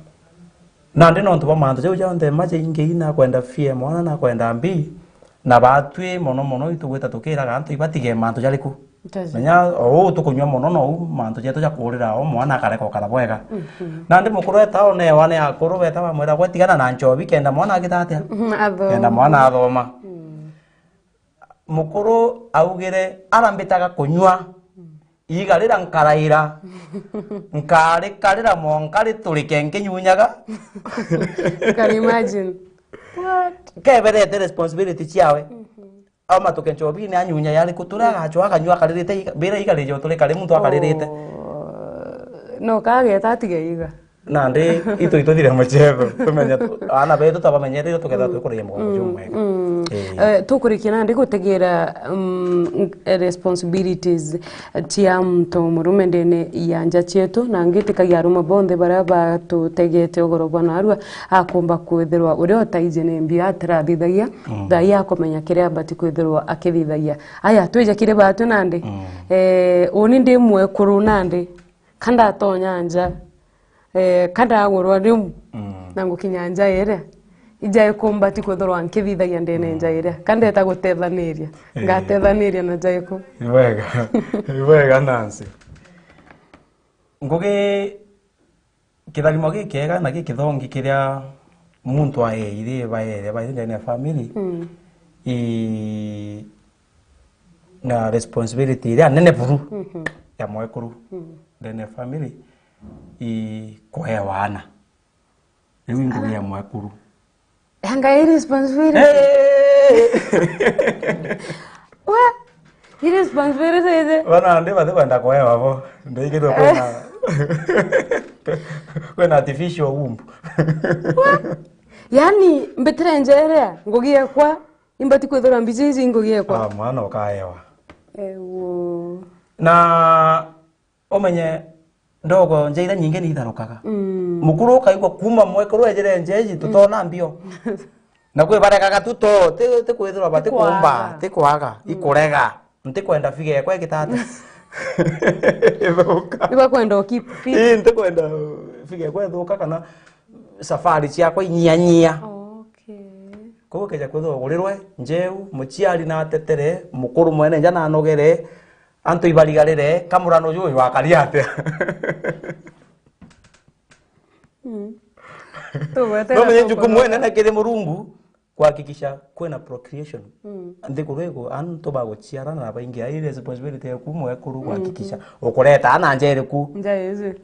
Nandi nontu bwa mantu jau jonthe maja ingi, nakwenda fee mwana, nakwenda mbi, na batwi mono mono itugwita tukiraga antu ibatige mantu jariku. Menya o uu tukunyua mono nou mantu jetu jakurira o mwana akareka ukara bwega. Mhm. Nandi mukuru eta onewa ni akuru beta bamwira, gwe tigana na nchobi kenda mwana agita atia? Mhm, athoma. Kenda mwana athoma. Mm. Mukuru augire, arambitaga kunyua, iiga rira nkaraira, nkarikarira mwanka riturike nkinyunyaga. Can you imagine? What? Keberete responsibility ciawe. Mhm. Auma tuke nchobini anyunya yari ku, turi agachwa akanyua akaririte iga, bira iga rijo turi kari muntu akaririte. Oh, no kageta atige iga. Nandi itu ituthire muchetho, tumenye tu-, aana betu twabamenyerere tukethira, mm, twikuria mugongo, mm, jumwega. Mm. Eh. Eh, tukurikia nandi gutegera, mm, responsibilities cia muntu murume ndene ya nja cietu, na ngitikagia arume bonthe baria batutegete ugoro bwa narua akumba kwithirwa uria utaiji ni mbia atirathithagia, mm, thaai akumenya kiria abati kwithirwa akithithagia. Aya, twija kiri batu nandi, mm, eh, uni ndi mwekuru nandi, ka ndatonya nja, eh, ka ndagurwa riu, mm, na ngukinya nja iria, ijaiku mbati kwithirwa nkithithagia ndene, mm, nja iria, ka ndeta gutethaniria, eh, ngatethaniria na jaiku? Ni bwega, ni bwega Nancy. Ngugi, kitharimo gikiega na gikithongi kiria muntu aeire, baere, baere ndene ya family, mm, i, na responsibility iria nene buru, mhm, ya mwekuru, mm, ndene ya family, i kuewa ana. Riu i ngugi ya mwekuru. Anga i responsibility? Hey! Wa? I responsibility ije? Bana ndi bathi kwenda kuewa bo. Ndikirwe kwina, kwina artificial womb. Wa? Yani, mbitire nja iria, ngugi ekwa, imbati kwithirwa mbica iji ngugi ekwa. Ah, mwana ukaewa. Ewo. Na umenye, ndogo nja iria nyingi ni itharukaga. Mm. Mukuru ukaigua kuma mwekuru ejire nja iji, mm, tutona mbio. Na kwi barekaga tu to, ti, ti kwithirwa bati kumba, ti kwaga, mm, ikurega. Ntikwenda figure ekwa igita atia. Ithuka. Ibakwenda u keep fit. Ii, ntikwenda figure yakwa ithuka kana safari ciakwa inyianyia. Okay. Koguo keja kwithirwa ugurirwe njeu, muciari natetere, mukuru mwene nja nanogere, antu ibarigarire, kamurano juju wakari atia? Mm. Tugwete no na menye tuko jukumu na enene kiri Murungu kuhakikisha kwina procreation. Mm. Nthiguru igu antu baguciarana na baingi, ai responsibility yaku mwekuru kuhakikisha ukureta ana nja iriku. Nja iji.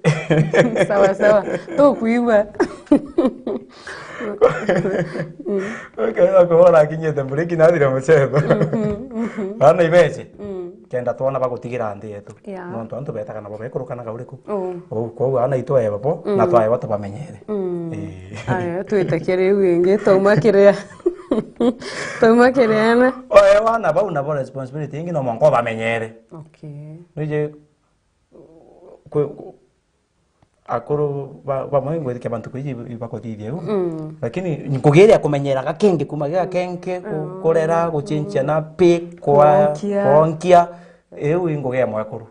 Sawa, sawa. Tukwigua. Ukethira kuhora akinyite mburiki nathire mucetho. Mhm, mhm. Ana ibeje. Mm. Kenda twona bagutigira nthi yetu. Yeah. Nontu antu betaga nabo bekuruka na kauriku. Oh. Ou, kwou ana itwaewa bo, mm, na twaewa tubamenyere. Mm. Ii. Aya, twitakia riu ingi, twauma kiria. Twauma kiria na. Oe wana bau nabo responsibility ingi no mwanka ubamenyere. Okay. Nije kwe-, akuru ba-, bamwe ngwitikia bantu kwiji ibakuthithia u. Mm. Lakini ngugi iria kumenyera gakengi kuma gakengi, ku-, mm, kurera, guchinchia na pi, kwa-, kwonkia. Kwonkia, iu i ngugi ya mwekuru.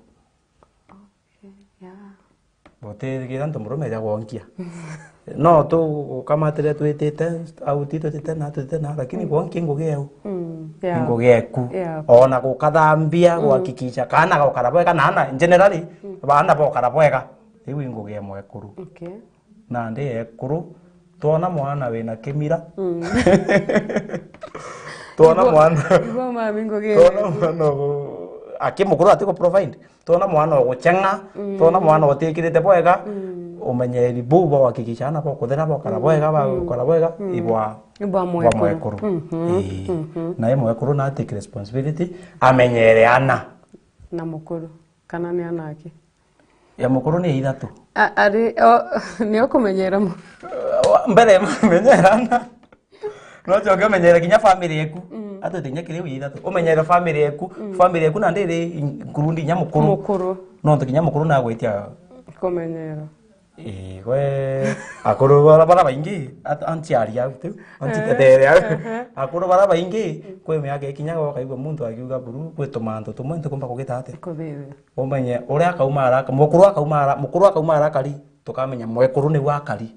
Okay, yeah. Gutithikira antu murume eja gwonkia. No tu gukamatire twitite, au ti twitite na, twitite na, lakini, mm, gwonkia i ngugi eu. Mm, yeah. I ngugi eku. Yeah. Ona gukathambia, mm, guhakikisha kana gukara bwega, na ana, generally, mm, baana bokara bwega. Iu i ngugi ya mwekuru. Okay. Nandi ekuru, twona mwana wina kimira. Mm. Twona mwana. Ibo mami ngugi. Twona mwana ugu-, aki mukuru ati ku provide. Twona mwana ugucheng'a, mm, twona mwana utikirite bwega, mm, umenyeri buu bwa kuhakikisha ana bokuthera bokara, mm, bwega, mm, bagukara bwega, mm, ibwa, ibwa mwekuru. Ibwa mwekuru. Mhm, ii, mhm. Na i mwekuru na take responsibility, amenyere ana. Na mukuru, kana ni anake? Ya mukuru ni ya ithatu. A-, ari, o, ni ukumenyera mu- Wa mbere, menyera ana. No coke umenyere kinya family eku. Mm. Atwite kinya kiri ya ithatu. Umenyere family eku. Mm. Family eku nandi iri in-, include kinya mukuru. Mukuru. Nontu kinya mukuru nagwitia. Kumenyera. Ii, gwe, akuru bara, bara baingi, at-, anciari au tu, ancitetere au. Ehe, ehe. Akuru bara baingi, kwi miaka ikinyaga ukaigua muntu akiuga buru, gwi tumantu tumwe ntikumba kugita atia? Kuthithia. Umenye uria akauma araka, mukuru akauma ara-, mukuru akauma arakari, tukamenya mwekuru niwe akari.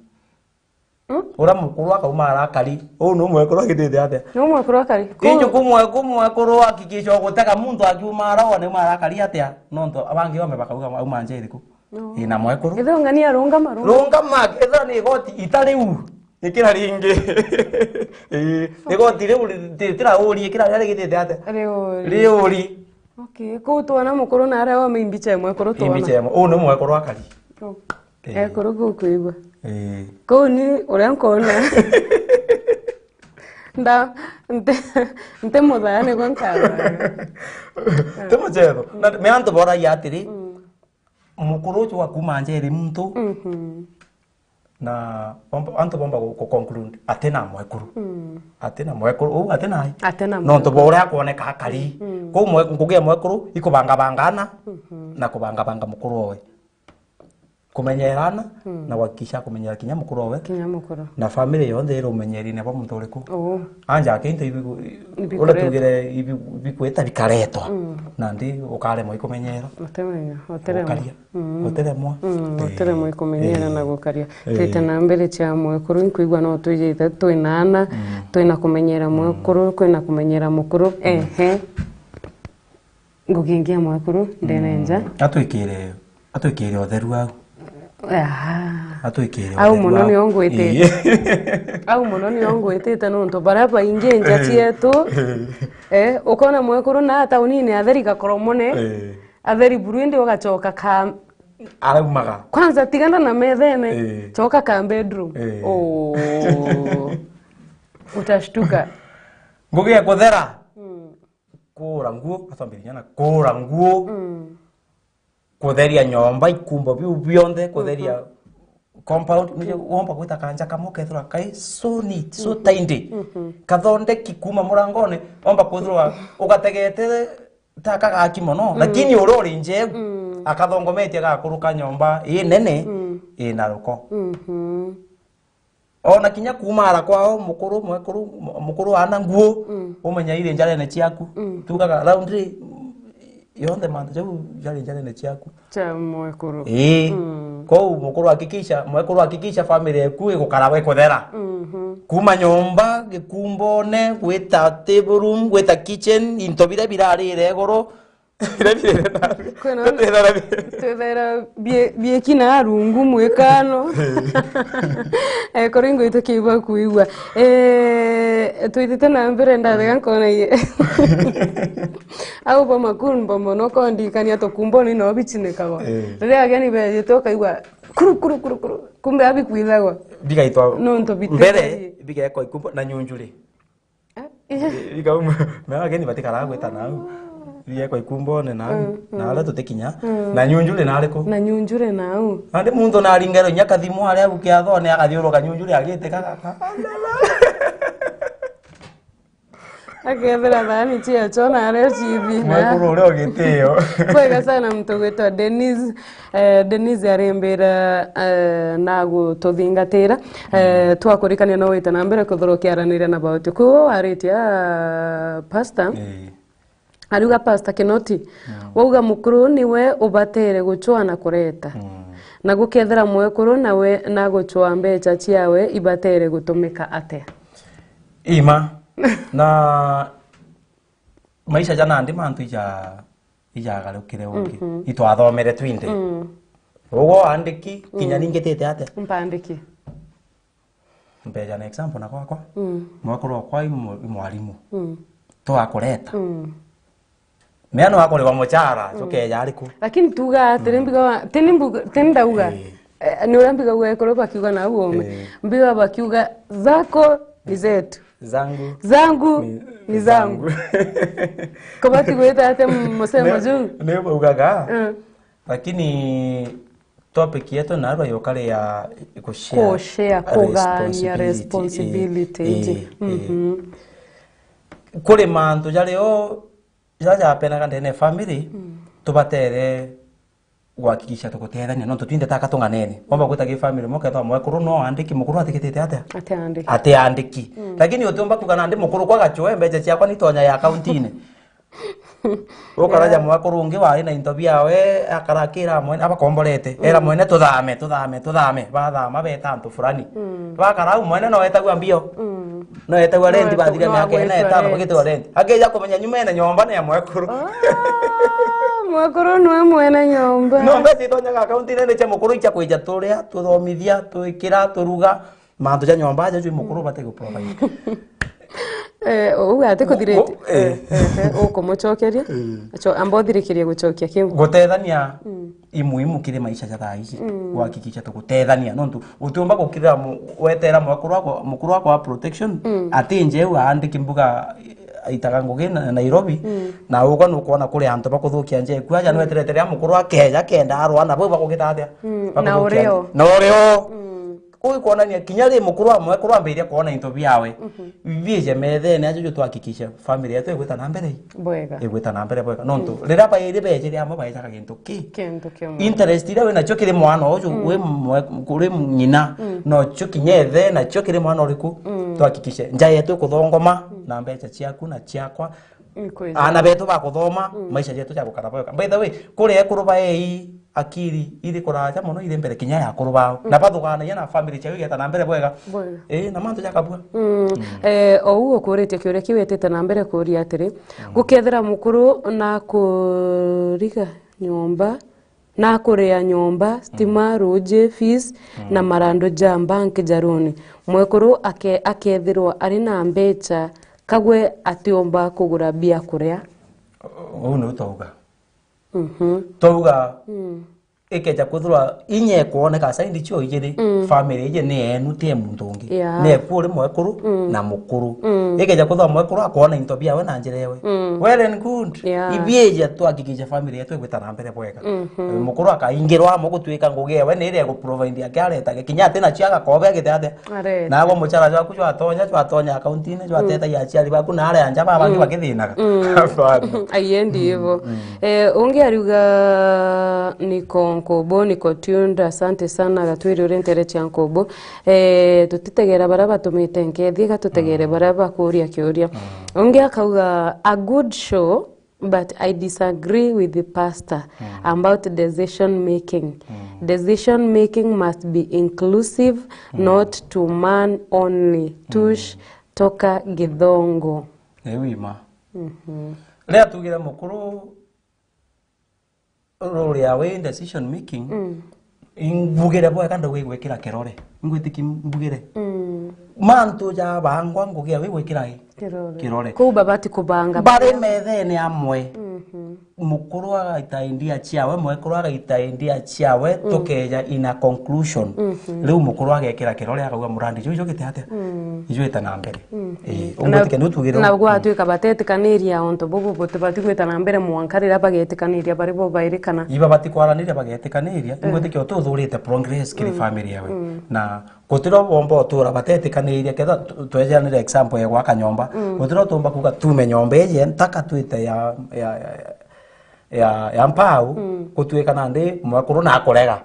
Mm? Uria mukuru akauma arakari, uu nu mwekuru agitite atia? Nu mwekuru akari. Inju ku mwe-, ku mwekuru hakikisha ugutega muntu akiuma ara, wone uma arakari atia? Nontu abangi bame bakauga auma nja iriku? No. Ina mwekuru. Ethira ng'ani arungama, rungama. Rungama, ethira ni igoti itari u. Ikira ringi. Ii, igoti riu ri-, ti-, tira uri, ikira riria rigitite atia? Riuri. Riuri. Okay, kuu twona mukuru na aria wame imbicha ya mwekuru twona. Imbicha ya mwe-, uu ni mwekuru akari. Oh. Ii. Ekuru gukwigua. Ii. Kuu ni uria nkona. Nda, nte, nte muthaya niguo nkara. Ti muchetho. Na me antu boragia atiri, mm, mukuru ucio wa kuuma njeri muntu, mhm, na bomba, antu bomba gu-, gu-, conclude, atina mwekuru. Mm. Atina mwekuru, uu atina ai. Atina mwekuru. Nontu bwa uria akwoneka akari. Mm. Kwou mwe-, ngugi ya mwekuru ikubangabanga ana, mhm, na kubangabanga mukuru owe. Kumenyera ana, mm, na kuhakikisha kumenyera kinya mukuru owe. Kinya mukuru. Na family yonthe iri umenyerine bwa muntu uriku. Uu. Anja aki into ibi-, ibi-, uria tugire ibi-, ibikwita bikaretwa. Mm. Nandi ukaremwa ikumenyera. Utimenya, utiremwa. Ukaria. Mm. Utiremwa. Mm, eh, utiremwa ikumenyera, eh, na gukaria. Eh. Twite na mbere cia mwekuru, nkwigua no twijite twina ana, mm, twina kumenyera mwekuru, kwina kumenyera mukuru. Mm. Ehe. Ngugi ingi ya mwekuru, ndene nja. Mm. Atwikire, atwikire utheru au. Aha. Atwikire au utheru muno au. Nio ngwitite. Ii. Au muno nio ngwitite nontu baria baingi nja, eh, cietu. Eh, ukona mwekuru na taunini atheri gakoromone. Eh. Atheri buru indi ugacoka ka araumaga. Kwanza tigana na methene. Eh. Coka ka bedroom. Eh. Oh. Utashtuka. Ngugi ya kuthera. Mm. Kuura nguo, atwambiriria na kuura nguo. Mm. Kutheria nyomba, ikumbo biu bionthe, kutheria, mhm, compound, nije womba gwita kanja kamwe kethirwa kai so neat, so, mhm, tidy. Mhm. Kathondeki kuma murangone, womba kwithirwa ugategete ta kagaki mono, mm, lakini uria uri nje, mm, akathongometie gakuruka nyomba inene, mm, ina ruko. Mhm. Ona kinya kuuma ara kwao, mukuru, mwekuru, mu-, mukuru ana nguo, mm, umenya iri njarene ciaku. Mm. Tugaga laundry, mm, Yonthe mantu jau jari njarene ciaku. Cha mwekuru. Ii. Mm. Kou mukuru hakikisha, mwekuru hakikisha family eku igukara we kuthera. Mhm. Kuma nyomba, gikumbone, gwita table room, gwita kitchen, into biria birarire iguru, biria birire nabi. Kwina twithera bi- twithera bie- bieki na rungu mwikano. Eh, kuri ngwitikia ibwa kuigua. Eh, twithite na mbere ndathega nkona ie. Au bo makumbo mono kondikania tukumboni no bicinikago. Eh. Riria ageni bejite ukaigua kuru, kuru, kuru, kuru. Kumbe abikwithagwa. Bigaitwa nontu mbere, bitegerie. Bigekwa ikumbo na nyunjuri. Eh, eh. Bikauma, na ageni batikaraga gwita nau. Bigekwa ikumbone nau. Mm, mm. Na aria tutikinya. Mm. Na nyunjuri na ariku? Na nyunjuri nau. Nandi muntu naringero inya kathimu aria au kiathone akathiuruka nyunjuri agitikaga. Akethira thani ciacho na aria cithi. Mwekuru uria ugitio. Bwega sana muntu gwitwa Denise. Eh, Denise arimbira, eh, na gututhingatira. Eh, twakurikania no wite na mbere kuthura ukiaraniria na bauti. Kuu aritie, ah, pastor. Eh. Ariuga, "Pastor Kinoti, mm, wauga mukuru niwe ubatere gucwaa na kureta. Mm. Na gukethira mwekuru nawe nagucwaa mbecha ciawe ibatere gutumika atia?" Ima. Na maisha ja nandi mantu ija, ijagarukire ungi. Mhm. Itwathomere twinthe. Mm. Ugo andiki, kinya, mm, ningitite atia? Mpandiki. Mbeja na example na gwakwa. Mm. Mwekuru wakwa i mwa-, i mwarimu. Mm. Twakureta. Mm. Mea no akurigwa muchara, mm, jukeja ariku? Lakini tuga, tini, mm, mbiga wa-, tini mbuga, tini ndauga. Eh. Eh, ni uria mbiga gwekuru bakiuga na uome. Eh. Mbiga bakiuga, "Zako ni zetu. Zangu. Zangu ni, ni zangu." Zangu. Kubati gwita atia musemo juu? Ni baugaga. Mm. Lakini topic yetu narua yokari ya kushare. Kushare, kugania responsibility, responsibility, eh, iji. Eh. Mhm. Kuri mantu jario jaja japenaga ndene ya family, mm, tubatere gwakikisha tugutethania, nontu twinthe taka tung'anene. Womba gwita gi family, mukethwa mwekuru no andiki, mukuru atikitite atia? Atiandiki. Atiandiki. Mm. Lakini utiumba kuga nandi mukuru kwa gachoe mbecha ciakwa nitonya ya akaunti-ini. Ukaraja, yeah, mwekuru ungi wari na into biawe, akarakira mwene, abakomborete. Era, mm, mwene, "Tuthame, tuthame, tuthame." Bathama, beta antu fulani. Mm. Bakara au, mwene no etagua mbio. Mm. No etagua rent, no bathiria miaka ina itano, rent, bagitagwa rent. Akija kumenya nyuma ena nyomba ni ya mwekuru. Ah, mwekuru niwe mwene nyomba. No mbeca itonyaga akaunti-ini ni cia mukuru, icia kwija turia, tuthomithia, twikira, turuga. Mantu ja nyomba aja jwi mukuru bati gu provide. Eh, uga ati kuthirite. Gu-, gu-, eh. Eh, eh, eh, ukumucokeria. Eh. Acho, amba uthirikirie gucokia kiu. Gutethania, mm, i muhimu kiri maisha ja thaa ici. Mm. Gwakikisha tugutethania. Nontu utiumba gukirira mu-, wetera mwekuru wakwa, mukuru wakwa wa protection, mm, ati njeu aandiki mbuga aitaga ngugi na Nairobi, mm, na ugwa nukwona kuri antu bakuthukia nja eku aja, mm, nweterete riria mukuru akeja kenda arwa na bau bakugita atia? Mm, na bakuthukia urio nja. Na urio. Mm. Kuu ikwonania kinya ri mukuru wa mwekuru ambiria kwona into biawe. Mhm. Biije methene aja ju twakikisha family yetu igwita na mbere. Bwega. Igwita na mbere bwega. Nontu, mm, riria bairi bejire amwe baejaga gintu ki. Kintu kimwe. Interest iria winacio kiri mwana uju, mm, wi mwe-, kuri ng'ina, mm, nocio kinya ethe nacio kiri mwana uriku, mm, twakikishe nja yetu ikuthongoma, mm, na mbecha ciaku na ciakwa. Ikwija. Aana betu bakuthoma, mm, maisha jetu jagukara bwega. By the way, kuri ekuru baei akiri iri kuraja mono, iri mbere kinya ya akuru bao. Mm. Na bathuganagia na family ciao igeta na mbere bwega. Bwega. Ii, na mantu jakabua. Mm. Mm. Eh, ou ukuritie kiuria kiu witite na mbere kuria atiri, mm, gukethira mukuru na kuriga nyomba, na kuria nyomba, stima, mm, ruji, fees, mm, na marandu ja bank ja loan. Mwekuru ake-, akethirwa ari na mbecha, kagwe atiumba kugura bia kuria. Uu niu twauga. Mhm. Twauga, mm, ikeja kwithirwa inya ikwoneka side cio ijiri, mm, family iji ni enu, ti e muntu ungi. Yeah. Ni eku uri mwekuru, mm, na mukuru. Mm. Ikeja kwithirwa mwekuru akwona into biawe na njira ewe. Mm. Well and good. Yeah. Ibiija twakikisha family yetu igwita na mbere bwega. Mhm. Mukuru akaingirwa amwe gutwika ngugi ewe ni iria igu provide ake aretage. Kinya ati nacio agakobe agite atia. Areta. Nagwe muchara jwaku jwatonya, jwatonya akaunti-ini, jwatetagia aciari baku na aria nja baba bangi, mm, bakithinaga. Mm. Hapana. Aiendi ivo. Mm, mm. Eh, ungi ariuga, "Niko Nkubu, niko tuned, asante sana, Gatwiri uri ntere cia Nkubu." Eh, tutitegera baria batumite nkethi, iga tutegere, mm, baria bakuria kiuria. Mm. Ungi akauga, "A good show, But I disagree with the pastor about decision making. Decision making must be inclusive, not to man only. Tush toka Githongo. Ewi ma. Ria tugire mukuru ruria wi decision making, mbugire bwega ndauga igwikira kirore. Ngwitikia mbugire. Mantu jabangwa ngugi ya wi gwikira i? Kirore. Kirore. Kuu babati kubanga bari methene amwe. Mukuru agaita idea ciawe, mwekuru agaita idea ciawe, tukeja in a conclusion. Riu mukuru agekira kirore akauga, "Murandi juu jugite atia?" Ijwite na mbere. Ii, na ungwitikia niu tugire na gwatuika batetikaniria untu bubu butibati gwita na mbere mwanka riria bagetikaniria bari bo bairi kana? Iba bati kwaraniria bagetikaniria, ingwitikia ututhurite progress kiri family yawe. Na gutiro bomba utura batetikaniria, ketha tu-, twejanire example ya gwaka nyomba. Gutiro tumba kuga tume nyomba iji ntaka twite ya, ya, ya, ya, ya mpau, gutuika nandi mwekuru nakurega.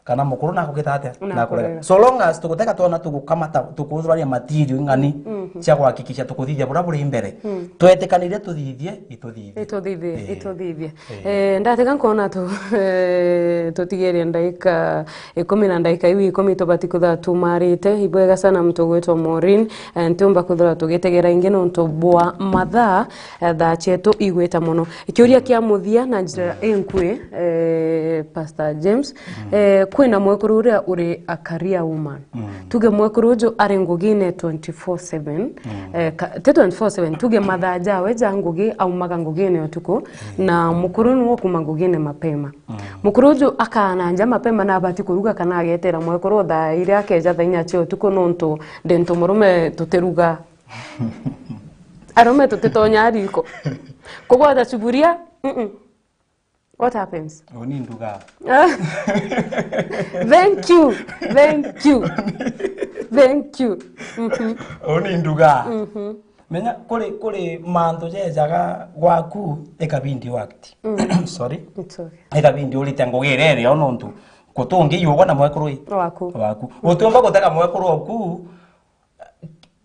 Kana mukuru nakugita atia? Nakurega. Nakurega. So long as tuguteka twona tugukamata, tukuthurania material ing'ani cia kuhakikisha tukuthithia buria buri mbere. Twetikaniria tuthithie, ituthithie. Ituthithie, ituthithie. Eh, ndatega nkona tu, eh, tutigerie ndaika ikumi na ndaika iu ikumi tubati kuthira tumarite. Ibwega sana muntu ugwitwa Maureen. Eh, ntiumba kuthira tugitegera ingi nontu bwa mathaa, eh, thaa cietu igwita mono. Kiuria kia muthia na njira inkui, eh, Pastor James, eh, kwina mwekuru uria uri a career woman. Tuge mwekuru uju ari ngugine twenty-four seven, eh, ka-, ti twenty-four seven, tuge mathaa jawe ja ngugi aumaga ngugine utuku, na mukuru niwe ukuma ngugine mapema. Mukuru uju akaana nja mapema na abati kuruga kana agetera mwekuru thaa iria akeja thaa inya cia utuku nontu ndi ntu murume tutiruga. Arume tutitonya riko. Kugwata sufuria, mm-mm. What happens? Uni nduga. Thank you. Thank you. Thank you. Mhm. Uni nduga. Mhm. Menya kuri, kuri mantu jejaga gwaku ikabindi u act. Sorry. It's okay. Ikabindi urite ngugi iria irio nontu gutungi yugwa na mwekuru i? Waku. Waku. Utiumba gutega mwekuru oku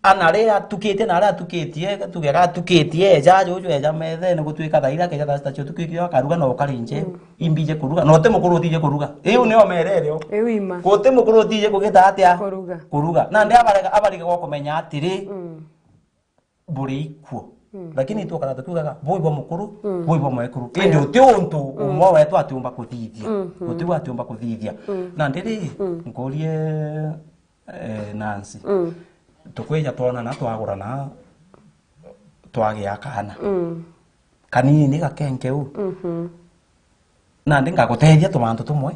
ana ri atukitie na ari atukitie, tuge ga atukitie eja juju eja methene gutuika thaa iria akeja thaa sita cia utuku ikio akaruga na ukari nje. Imbije kuruga. Na uti mukuru utije kuruga. Iu nio merere o. Iu ima. Guti mukuru utije kugita atia? Kuruga. Kuruga. Nandi abarega, abarega gwa kumenya atiri, buri ikuo. Lakini itwakara tukiugaga, bui bwa mukuru, bui bwa mwekuru. Indi uti untu umwe wetu atiumba kuthithia. Uti we atiumba kuthithia. Nandi ri, nkurie, eh, Nancy. Tukwija twonana, twagurana, twagia kaana. Kanini gakenke u. Nandi ngagutethia tumantu tumwe.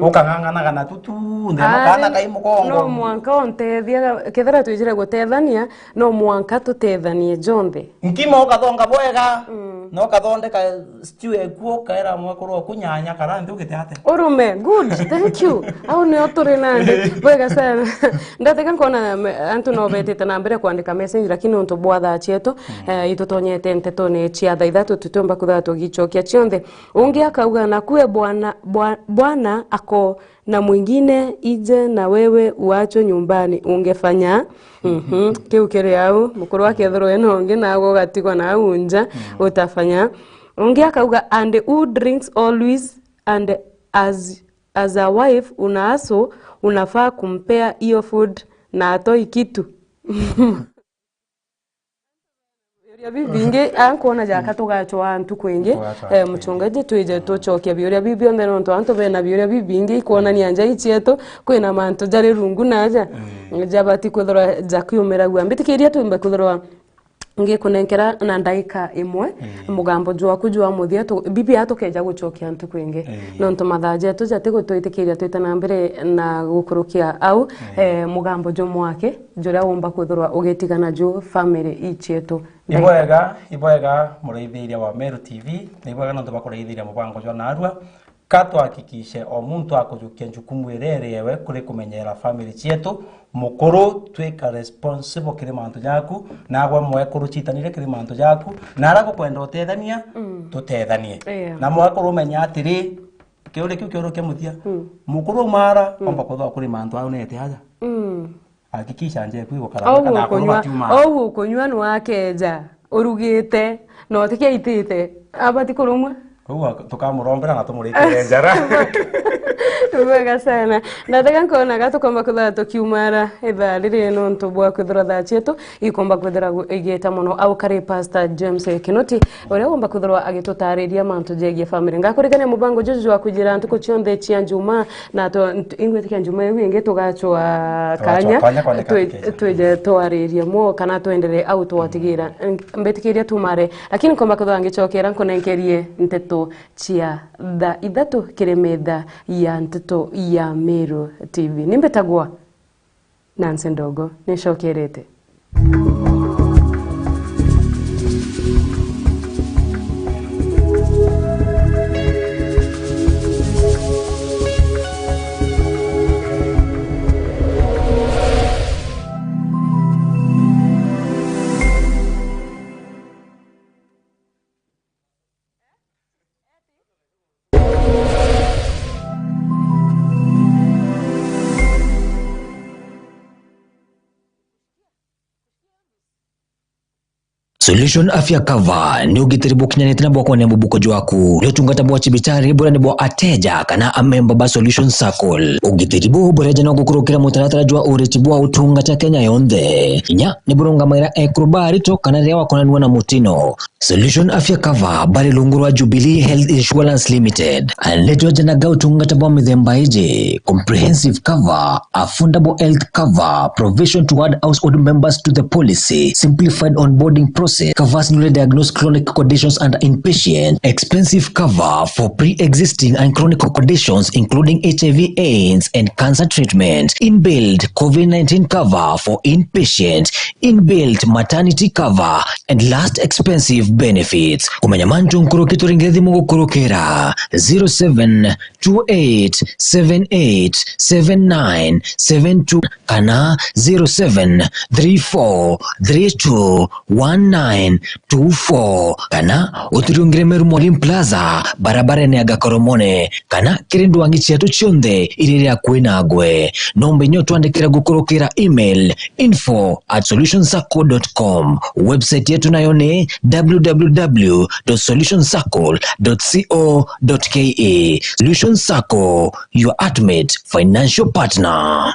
Ukang'ang'anaga natu tunthe, kaana kai mugongo. No mwanka untethia, kethira twijire gutethania, no mwanka tutethanie jonthe. Nkima ukathonga bwega, na ukathondeka stew eku, ukaera mwekuru oku nyanya kara nthi ugite ate? Urume, good, thank you. Au nio turi nandi. Bwega sana. Ndatega nkona me-, antu no betite na mbere kwandika message, lakini untu bwa thaa cietu, eh, itutonyete ntetone cia thaa ithatu, tutiumba kuthaa tugicokia cionthe. Ungi akauga, "Na kuwe bwana, bwa-, bwana ako na mwingine, ije na wewe uachwe nyumbani, ungefanya?" Mhm. Kiu kiri au, mukuru akethirwa ena ungi, nawe ugatigwa na au nja, utafanya. Ungi akauga, "And who drinks always and as, as a wife una hustle, unafaa kumpea hiyo food na atoi kitu." Biuria bibingi, a nkwona jaka tugacwaa ntuku ingi. Tugacwaa eh, ntuku ingi. Muchungaji, twije tucokia biuria biu bionthe, nontu antu bena biuria bibingi ikwonania nja icietu, kwina mantu jari rungu naja, jabati kwithirwa jakiumiragua. Mbitikiria twimbe kwithirwa ngikunenkera na ndaika imwe, mugambo jwaku jwa muthia, tu-, bibia tukeja gucokia ntuku ingi. Nontu mathaa jetu jatigutwitikiria twite na mbere na gukurukia au, eh, mugambo jumwe aki juria umba kwithirwa ugitigana ju family icietu. Ibwega, ibwega, muraithiria wa Meru T V, na ibwega nontu bwa kuraithiria mubango jwa narua. Ka tuhakikishe o muntu akujukia njukumu iria iri ewe kuri kumenyera family cietu, mukuru twika responsible kiri mantu jaku, nagwe mwekuru citanire kiri mantu jaku, na aria gukwenda utethania, tutethanie. Yeah. Na mwekuru umenye atiri, kiuri kiu kiuru kia muthia, mukuru umara, omba kuthwa kuri mantu au nete aja. Hakikisha nje kwi gukara au kana akuru ukunywa, batiuma. Au ukunywa ni wakeja. Urugite, na utikiaitite. Abati kurumwa? Uguo tukamurombera na tumurikire njara. Bwega sana. Ndatega nkonaga tukomba kwithirwa tukiumara ithaa riri nontu bwa kwithirwa thaa cietu ikomba kwithirwa gu-, igita mono. Au kari Pastor James Kinoti, uria womba kwithirwa agitutariria mantu jegie family. Ngakurigania mubango juju jwa kujira ntuku cionthe cia Njumaa, na tu-, ntu-, ingwitikia Njumaa iu ingi tugacwa kanya, kanya kwaneka twi-, tikeja. Twije twaririe mo kana twendere au twatigira. Ng-, mbitikiria tumare, lakini nkomba kwithirwa ngicokera nkunenkerie nteto cia thaa ithatu kiri metha ya nteto ya Meru T V. Ni mbitagwa Nancy Ndogo, nicokerete. Solution Afya Cover ni ugitiri bukinyanite na bwa kwania mubuko jwaku. Ni utungata bwa cibitari buria ni bwa ateja kana amemba ba Solution Circle. Ugitiri buu bureja no gukurukira mutaratara jwa uriti bwa utungata Kenya yonthe. Inya ni burungamaira ekuru ba arito kana riria wakonanua na mutino. Solution Afya Cover bari rungu rwa Jubilee Health Insurance Limited. Aretwe janaga utungata bwa mithemba iji: comprehensive cover, affordable health cover, provision to add household members to the policy, simplified onboarding process, covers newly diagnosed chronic conditions under inpatient, expensive cover for pre-existing and chronic conditions including H I V AIDS and cancer treatment, inbuilt covid nineteen cover for inpatient, inbuilt maternity cover, and last expensive benefits. Kumenya mantu nkuruki turinge thimu gukurukira zero seven two eight seven eight seven nine seven two kana zero seven three four three two one nine two four, kana uturiungire Meru Molim Plaza, barabarene ya Gakoromone, kana kiri ndwangi cietu cionthe iria iri akui nagwe. Nomba inya utwandikira gukurukira email info at solution circle dot com. Website yetu nayo ni w w w dot solution circle dot co dot k e. Solution Circle, your ultimate financial partner.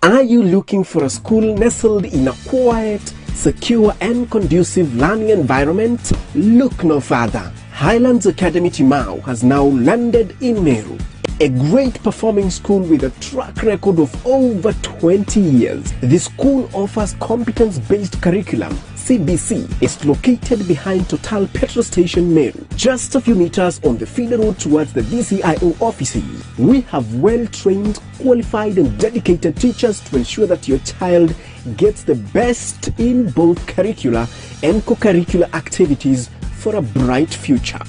Are you looking for a school nestled in a quiet, secure, and conducive learning environment? Look no further. Highlands Academy Timau has now landed in Meru, a great performing school with a track record of over twenty years. This school offers competence-based curriculum, C B C. It's located behind Total Petrol Station, Meru, just a few meters on the feeder road towards the D C I O offices. We have well-trained, qualified and dedicated teachers to ensure that your child gets the best in both curricular and co-curricular activities for a bright future.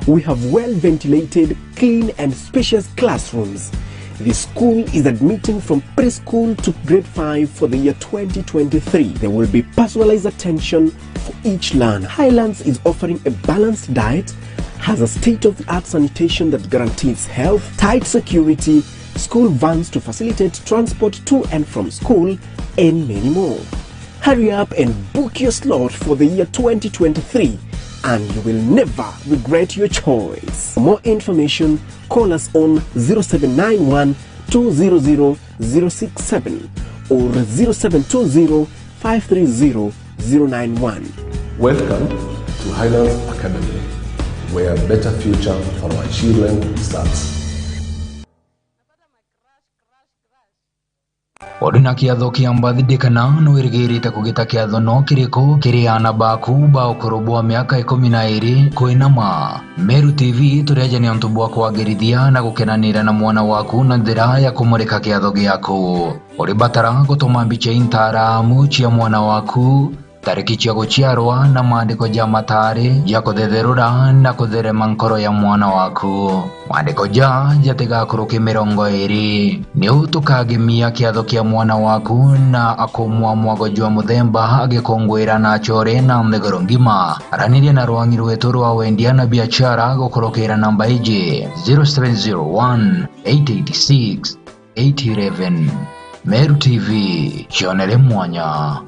We have well-ventilated, clean and spacious classrooms. The school is admitting from preschool to grade five for the year twenty twenty-three. There will be personalized attention for each learner. Highlands is offering a balanced diet, has a state-of-the-art sanitation that guarantees health, tight security, school vans to facilitate transport to and from school, and many more. Hurry up and book your slot for the year twenty twenty-three, and you will never regret your choice. For more information, call us on zero seven nine one two zero zero zero six seven or zero seven two zero five three zero zero nine one. Welcome to Highlands Academy, where a better future for our children starts. Uri na kiatho kia birthday kana nwirigirite kugita kiatho no kiriku kiri aana baku ba ukuru bwa miaka ikumi na iri kwinama? Meru T V tureja ni untu bwa kwagirithia na gukenanira na mwana waku na njira ya kumurika kiatho giaku. Uri batara gutuma mbica intaramu cia mwana waku tariki cia guciarwa na maandiko ja mataari ja kuthetherura na kutherema nkoro ya mwana waku. Maandiko ja jatigakuruke mirongo iiri. Niu tukagemia kiatho kia mwana waku na akumwa mwago jwa muthemba agikungwira na acore na nthiguru ngima. Araniria na rwangi rwetu rwa wendia na biashara gukurukira namba iji, zero seven zero one, eight eight six, eight eleven. Meru T V, cionere mwanya.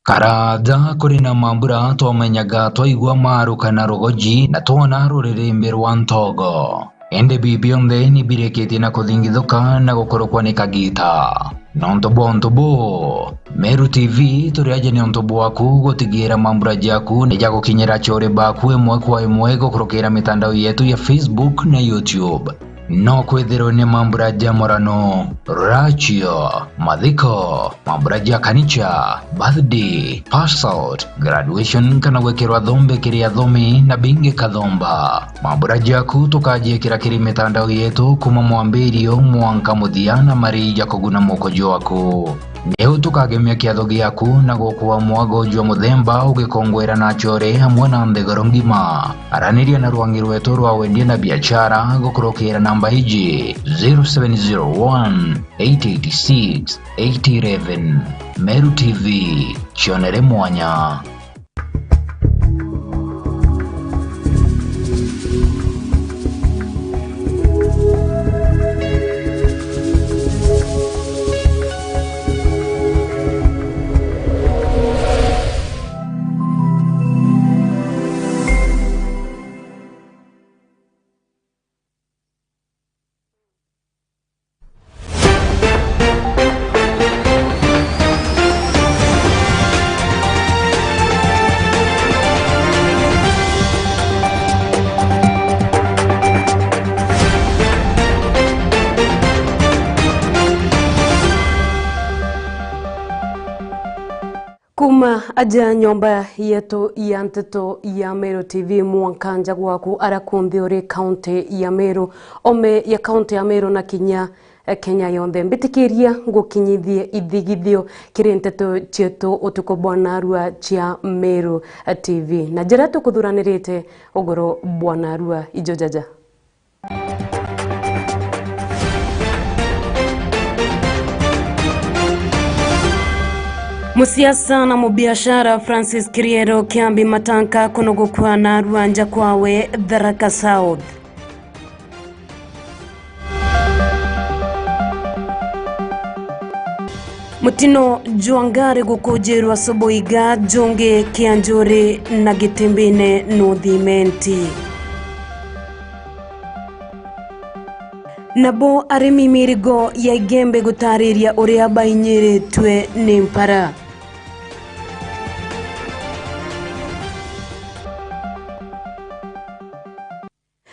Karaja kuri na mambura twamenyaga twaigua maruka na rugoji na twona ruririmbi rwa ntogo. Indi bi bionthe ni birikitie na kuthingithuka na gukurukwa ni kagita. Nontu bwa untu buu, Meru T V turi aja ni untu bwaku gutigira mambura jaku ni jagukinyira acore baku imwe kwa imwe gukurukira mitandao yetu ya Facebook na YouTube. No kwithirwe ni mambura ja murano, ruracio, mathiko, mambura ja kanicha, birthday, pass out, graduation kana gwikirwa thombe kiri athomi na bingi kathomba. Mambura jaku tukajiikira kiri mitandao yetu kuma mwambirio mwanka muthia na marii ja kuguna muko jwaku. Niu tukagemia kiatho giaku na gukua mwago jwa muthemba ugikongwera na acore amwe na nthiguru ngima. Araniria na rwangi rwetu rwa wendia na biashara gukurukira namba iji, zero seven zero one, eight eight six, eight eleven. Meru T V, cionere mwanya. Kuma aja nyomba yetu ya nteto ya Meru T V, mwanka nja gwaku ara kunthe uri kaunti ya Meru, ome ya kaunti ya Meru na kinya, eh, Kenya yonthe. Mbitikiria ngukinyithie ithigithio kiri nteto cietu utuku bwa narua cia Meru, eh, T V. Na jira tukuthuranirite uguru bwa narua ijo jaja. Musiasa na mubiashara Francis Kiriero Kiambi Matanka kunugukwa narua nja kwawe Tharaka South. Mutino jwa ngari gukujirwa Subuiga, jungi Kianjuri na Gitimbine North Imenti. Nabo arimi mirigo ya Igembe gutariria uria bainyiritwe ni mpara.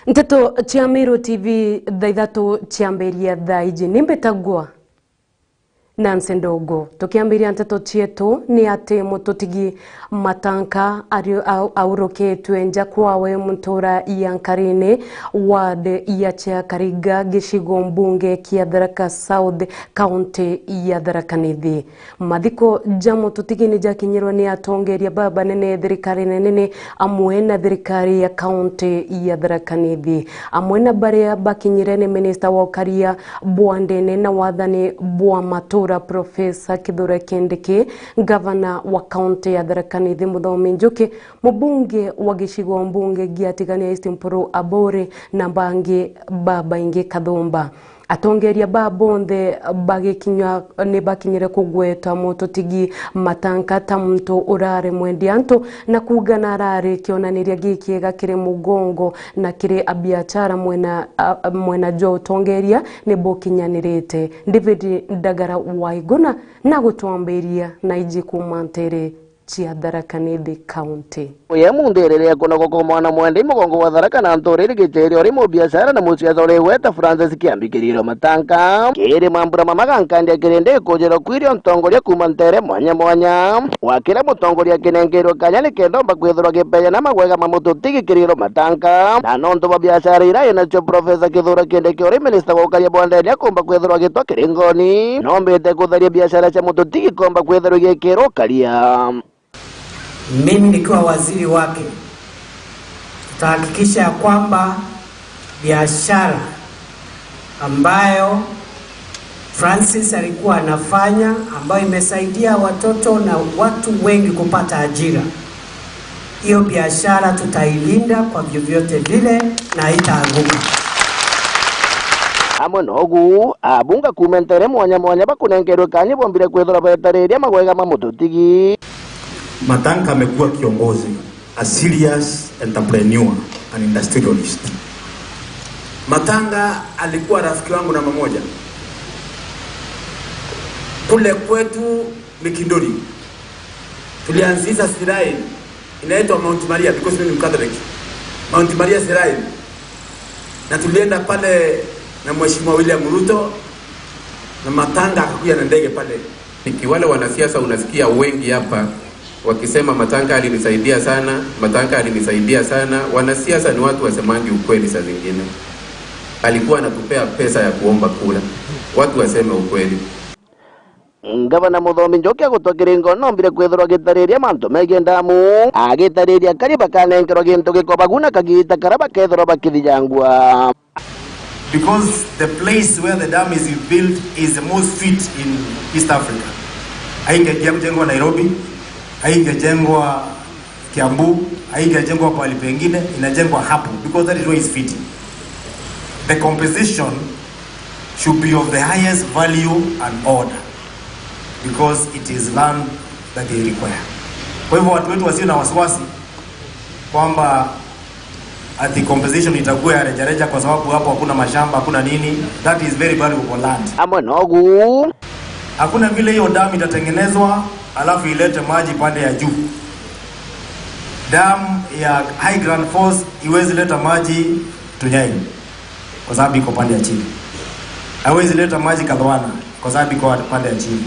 Nteto cia Meru T V thaa ithatu ciambiria thaa iji. Ni mbitagwa Nancy Ndogo. Tukiambiria nteto cietu, ni ati mututigi Matanka ari-, au-, aurukitwe nja kwawe ntura ya Nkarini, ward ya Chiakariga, gicigo mbunge kia Tharaka South, kaunti ya Tharaka Nithi. Mathiko ja mututigi ni jakinyirwe ni atongeria babanene thirikari nene amwe na thirikari ya kaunti ya Tharaka Nithi. Amwe na baria bakinyire ni minista wa ukaria bwa ndene na wathani bwa matura, Professor Kithure Kindiki, gavana wa kaunti ya Tharaka Nithi Muthomi Njuki, mubunge wa gicigo mbunge gia Tigania East Mpuru Aburi na bangi babaingi kathumba. Atongeria baa bonthe bagikinywa ni bakinyire kugweta mututigi Matanka ta muntu urari mwendia antu, na kuuga na arari kionaniria gikiega kiri mugongo na kiri abiachara mwena, a, a, mwena jwa utongeria ni bukinyanirite. David Ndagara wa Iguna na gutwambiria na iji kuuma ntere. cia Tharaka Nithi County. Uye mundu iriria kunogwa kwa mwana mwende mugongo wa Tharaka na nturiri gichiri uri mubiashara na musiasa uri gweta Francis Kiambi Kiriro Matanga. Kiri mambura mama gankandi akirinde kujirwa kwirio ntongoria kuma ntere mwanya mwanya. Wakira mutongoria akinenkerwe kanya ni kenda omba kwithirwa gipeya na magwega ma mututigi Kiriro Matanga. Na nontu bwa biashara ira inacio Profesa Kithure Kindiki uri minista wa ukaria bwa ndene akomba kwithirwa gitwa kiringoni. Nombite kutharia biashara cia mututigi komba kwithirwa igikirwo karia. Mimi nikiwa waziri wake, tutahakikisha ya kwamba biashara ambayo Francis alikuwa anafanya, ambayo imesaidia watoto na watu wengi kupata ajira, hiyo biashara tutailinda kwa vyovyote vile na haitaanguka. Amwe nogu, abunge kuma ntere mwanya mwanya bakunenkerwe kanya bombire kwithirwa betariria magwega ma mututigi. Matanga amekuwa kiongozi, a serious entrepreneur, an industrialist. Matanga alikuwa rafiki wangu namba moja. Kule kwetu Mikinduri, tulianzisha shrine inaitwa Mount Maria, because mimi ni Mkatoliki. Mount Maria Shrine. Na tulienda pale na Mheshimiwa William Ruto, na Matanga akakuja na ndege pale. Niki-, wale wanasiasa unasikia wengi hapa wakisema, "Matanga alinisaidia sana, Matanga alinisaidia sana." Wanasiasa ni watu wasemangi ukweli saa zingine. Alikuwa anatupea pesa ya kuomba kura. Watu waseme ukweli. Ngavana Muthomi Njuki agutwa kiringo nombire kwithirwa agitariria mantu megie ndamu, agitariria kari bakanenkerwa gintu gikobaguna kagita karia bakethirwa bakithijangua. Because the place where the dam is built is the most fit in East Africa. Haingejengwa Nairobi, haingejengwa Kiambu, haingejengwa pahali pengine, inajengwa hapo because that is where it's fitting. The compensation should be of the highest value and order because it is land that they require. Kwa hivyo watu wetu wasio na wasiwasi kwamba ati compensation itakuwa ya rejareja kwa sababu hapo hakuna mashamba, hakuna nini. That is very valuable land. Amwe nogu. Hakuna vile hiyo dam itatengenezwa alafu ilete maji pande ya juu. Dam ya High Grand Force iwezi leta maji Tunyai kwa sababu iko pande ya chini. Haiwezi leta maji Kadhwana kwa sababu iko pande ya chini.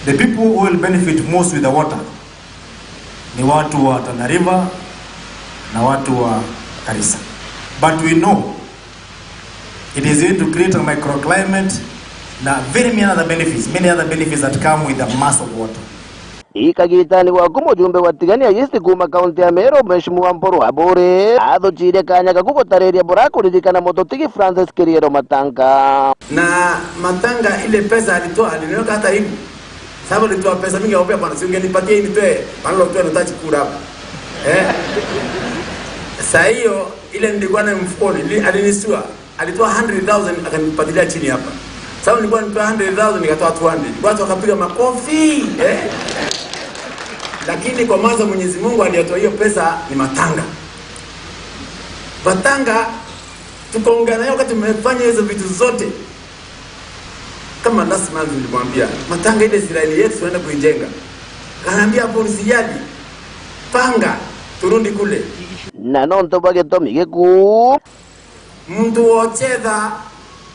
The people who will benefit most with the water ni watu wa Tana River na watu wa Garissa. But we know it is going to create a microclimate na very many other benefits, many other benefits that come with the mass of water. Ikagitani gwaku mujumbe wa Tigania East kuma kaunti ya Meru, Mheshimiwa Mpuru Aburi, athuchirie kanya gaku gutariria bura kuririkana mututigi Francis Kiriero Matanga. Na Matanga ile pesa alitoa, aliniweka hata hivi. Sababu nilitoa pesa mingi, akamwambia, "Bwana, si ungenipatia hii nitoe, maana nilitoa nahitaji kura hapa." Eh? Saa hiyo ile nilikuwa nayo mfukoni, nili-, alinisua, alitoa hundred thousand akanipatilia chini hapa. Sababu nilikuwa nitoa hundred thousand nikatoa two hundred. Watu wakapiga makofi, eh? Lakini kwa maana Mwenyezi Mungu aliyetoa hiyo pesa ni Matanga. Matanga tukaongea naye wakati tumefanya hizo vitu zote. Kama last month nilimwambia, "Matanga ile shrine yetu tunaenda kuijenga." Akaniambia, "Hapo usijali. Panga, turudi kule." Na nontu bwa gitumi giku, muntu wochetha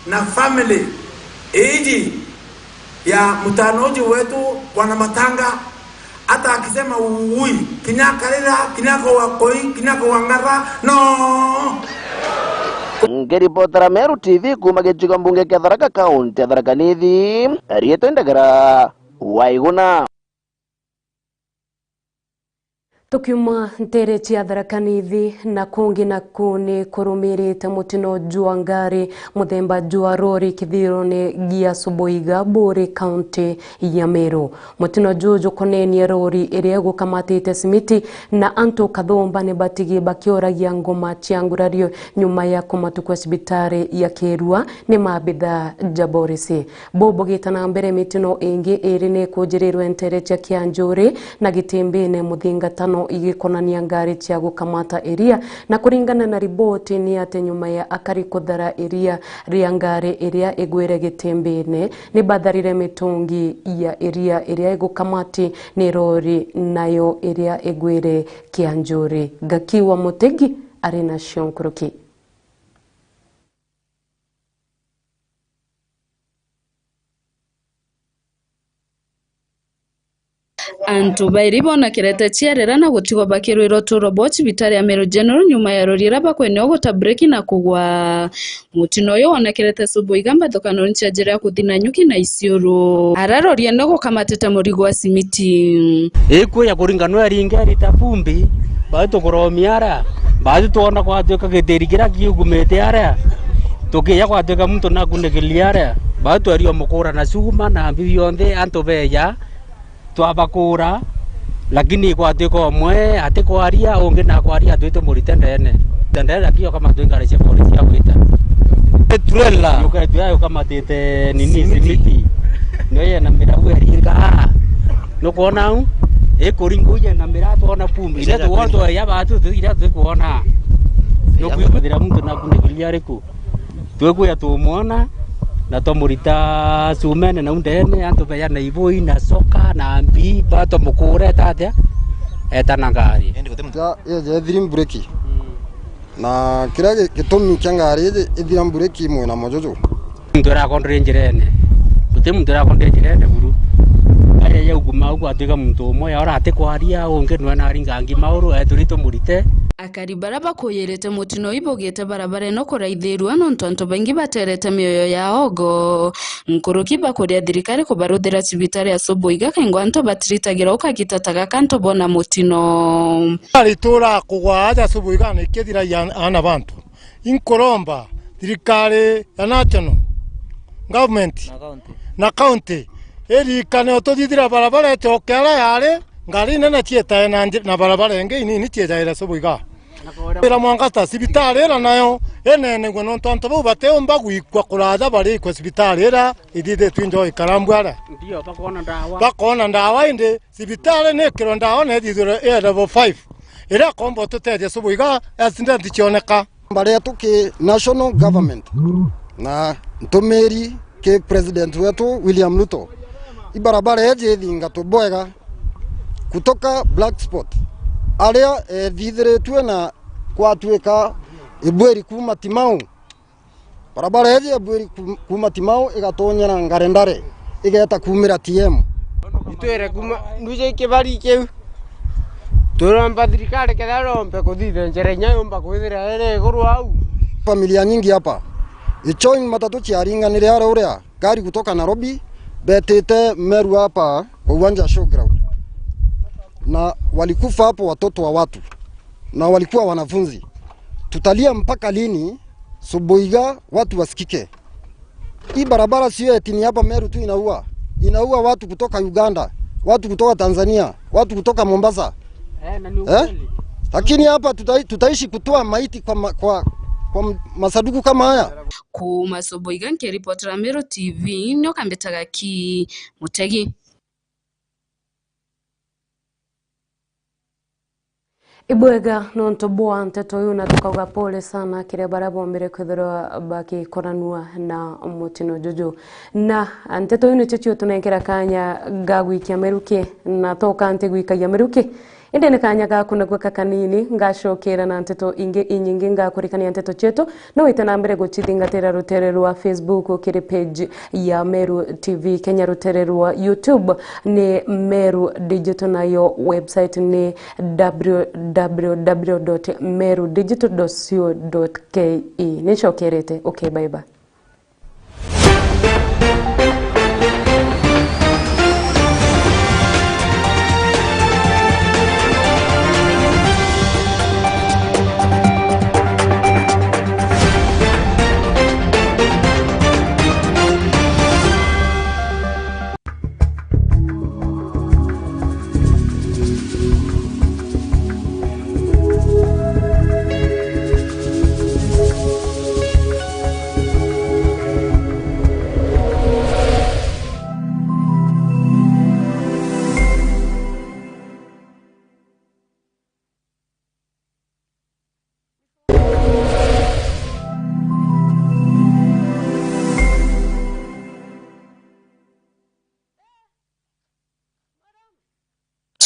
na family iji ya mutano uju wetu wana Matanga, hata akisema uui, kinya akarira, kinya kwa wakoi, kinya kwa wangara, no. Ngiripotera Meru T V kuma gicigo mbunge kia Tharaka, kaunti ya Tharaka Nithi, riitwa Ndagara Waiguna. Tukiuma ntere cia Tharaka Nithi, na kungi naku ni kurumirite mutino jwa ngari muthemba jwa rori kithirone gia Subuiga, Buuri, kaunti ya Meru. Mutino juu jukonenie rori iria igukamatite simiti na antu kathumba ni batigi bakioragia ngoma cia ngurario nyuma ya kumatukua cibitari ya Kirua ni maabitha ja borisi. Bubugite na mbere, mitino ingi iri ni kujirirwe ntere cia Kianjuri na Gitimbine muthingatano igikonania ngari cia gukamata iria, na kuringana na riboti ni ati nyuma ya akari kuthara iria ria ngari iria igwire gitimbine, ni batharire mitungi ya iria iria igukamati ni rori nayo iria igwire Kianjuri. Gakiwa Mutegi ari nacio nkuruki. Antu bairi bonekerete ciarira na gutigwa bakirwira uturo bwao cibitari ya Meru General nyuma ya rori iria bakwene guta breki na kugwa. Mutino uyu wonekerete Subuiga mbathukanoni cia njira ya kuthi Nanyuki na Isiolo. Ara rori ino gukamatite murigo wa simiti. Ikwija kuringa no eringe rita pumbi, bathi tukuromia ara, bathi twona gwatuika gitiri kiria kiugumite ara, tukija gwatuika muntu nakunikiria ara, bathi twerio mukura na cuma na mbi bionthe antu beja, twabakura, lakini gwatuika umwe atikwaria, ungi nakwaria, atwite murite ndene. Ndene, lakini ukamatwingara cia polisi ya gwita. Trailer. Yuka-, yuka-, yukamatite nini, simiti. Simiti. Niyo yena mirabu eringa. Nukwona au? Ikuringa uye na mira twona pumbi. Ira tuona twa ya batu tu ira tukwona. Nukwithira muntu nakunikiria ariku. Twikuya tumwona, na twamurita cumene nau ndene, antu beya na ibui, na coka, na mbi, ba twamukura eta atia? Eta na ngari. Ya, ya, ya, ethiri mbureki. Na kiria gi-, gitumi kia ngari iji ithira mbureki mwina mujuju. Muntu irakonderia njirene. Guti muntu irakonderia njirene buru. Aria yauguma au gwatuika muntu umwe yaura atikwaria, ungi nwe naringa ngi mauru, eturi tumurite. Akari bara bakuyirite mutino ibugite barabara ino kuraithirua nontu antu baingi baterete mioyo ya ogo. Nkuruki bakuria thirikari kubaruthira cibitari ya Subuiga kengwa antu batiritagira ukagita ta gaka antu bona mutino. Ari tura kugwa aja Subuiga ni kithira ya ana bantu. Inkuromba thirikari ya national government na county, na county irikane ututhithira barabara icoke ara yari, ngari nene cietae na nji-, na barabara ingi inini ciejaire Subuiga. Ira mwangata cibitari ira nayo inenegwe nontu antu bau batiumba gwikua kuraja bari ikwa cibitari ira ithithitwe njo ikarambwara. Ndio, bakona ndawa. Bakona ndawa indi cibitari ni ikirwa ndawa na ithithirwe i level five. Iria komba ututethia Subuiga accident cioneka. Omba rietu ki national government na ntumiri ki president wetu William Ruto, ibarabara iji ithingatwe bwega kutoka black spot aria ethithiritue na kwatuika ibwiri kuuma Timau. Barabara iji ibwiri ku-, kuuma Timau igatonyera Ngarendare igeta kuumira T M. Itwire kuma nduje kibari kiu. Turomba thirikari kethira rombe kuthithia njira inya yumba kwithira iri iguru au. Familia nyingi hapa. Ichoin matatu ciaringanire ara uria ngari kutoka Nairobi betite Meru hapa kwa uwanja wa showground. Na walikufa hapo watoto wa watu. Na walikuwa wanafunzi. Tutalia mpaka lini? Subuiga watu wasikike. Hii barabara sio eti ni hapa Meru tu inaua. Inaua watu kutoka Uganda, watu kutoka Tanzania, watu kutoka Mombasa. Eh, na ni ukweli. Lakini hapa tutai-, tutaishi kutoa maiti kwa ma-, kwa, kwa m-, masanduku kama haya. Kuuma Subuiga nkiripotera Meru T V, nio kambitaga ki Mutegi. Ibwega nontu bwa nteto iu, na tukauga pole sana kiri baria bombire kwithirwa bakikoranua na mutino juju. Na nteto iu nicio ciotunenkera kanya ga gwikia miruki, na toka nti gwikagia miruki. Indi ni kanya gaku na gwika kanini, ngacokera na nteto ingi inyingi, ngakurikania nteto cietu. No wite na mbere gucithingatira rutere rwa Facebook kiri page ya Meru T V Kenya, rutere rwa YouTube ni Meru Digital, nayo website ni w w w dot meru digital dot co dot k e. Nicokerete. Okay, bye bye.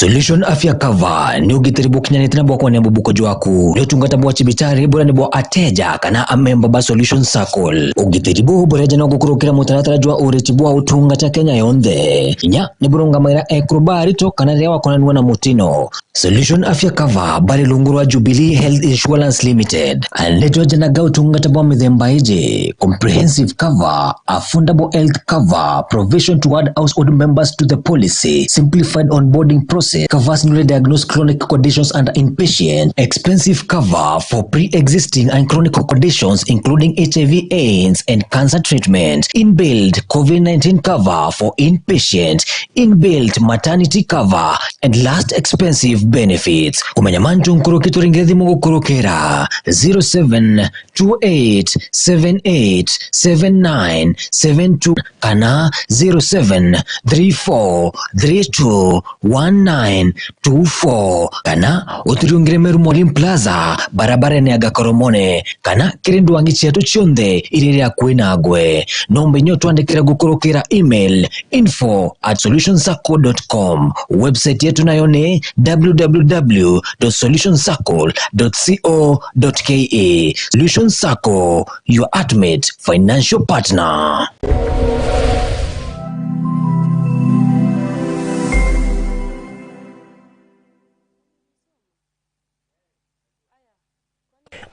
Solution Afya Cover ni ugitiri bukinyanite na bwa kwania mubuko jwaku. Ni utungata bwa cibitari buria ni bwa ateja kana amemba ba Solution Circle. Ugitiri buu bureja no gukurukira mutaratara jwa uriti bwa utungata Kenya yonthe. Inya ni burungamaira ekuru ba arito kana riria wakonanua na mutino. Solution Afya Cover bari rungu rwa Jubilee Health Insurance Limited. Andeto janaga utungata bwa mithemba iji: comprehensive cover, affordable health cover, provision to add household members to the policy, simplified onboarding process, covers newly diagnosed chronic conditions under inpatient, expensive cover for pre-existing and chronic conditions including H I V, AIDS and cancer treatment, inbuilt COVID nineteen cover for inpatient, inbuilt maternity cover and last expensive benefits. Kumenya mantu nkuruki turingire thimu gukurukira zero seven two eight seven eight seven nine seven two kana zero seven three four three two one nine two four kana uturiungire Meru Morim Plaza, barabarene ya Gakoromone, kana kiri ndwangi cietu cionthe iria iri akui nagwe. Nomba inya utwandikire gukurukira email info at solution circle dot com. Website yetu nayo ni w w w dot solution circle dot co dot k e. Solution Circle, your ultimate financial partner.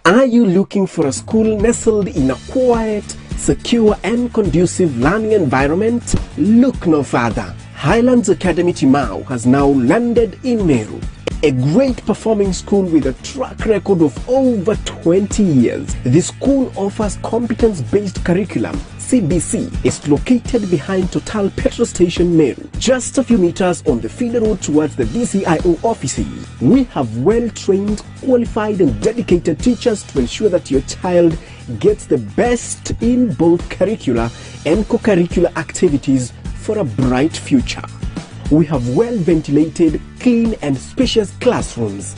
Are you looking for a school nestled in a quiet, secure, and conducive learning environment? Look no further. Highlands Academy Timau has now landed in Meru, a great performing school with a track record of over twenty years. The school offers competence-based curriculum, C B C, is located behind Total Petrol Station, Meru, just a few meters on the feeder road towards the D C I O offices. We have well-trained, qualified, and dedicated teachers to ensure that your child gets the best in both curricular and co-curricular activities for a bright future. We have well-ventilated, clean, and spacious classrooms.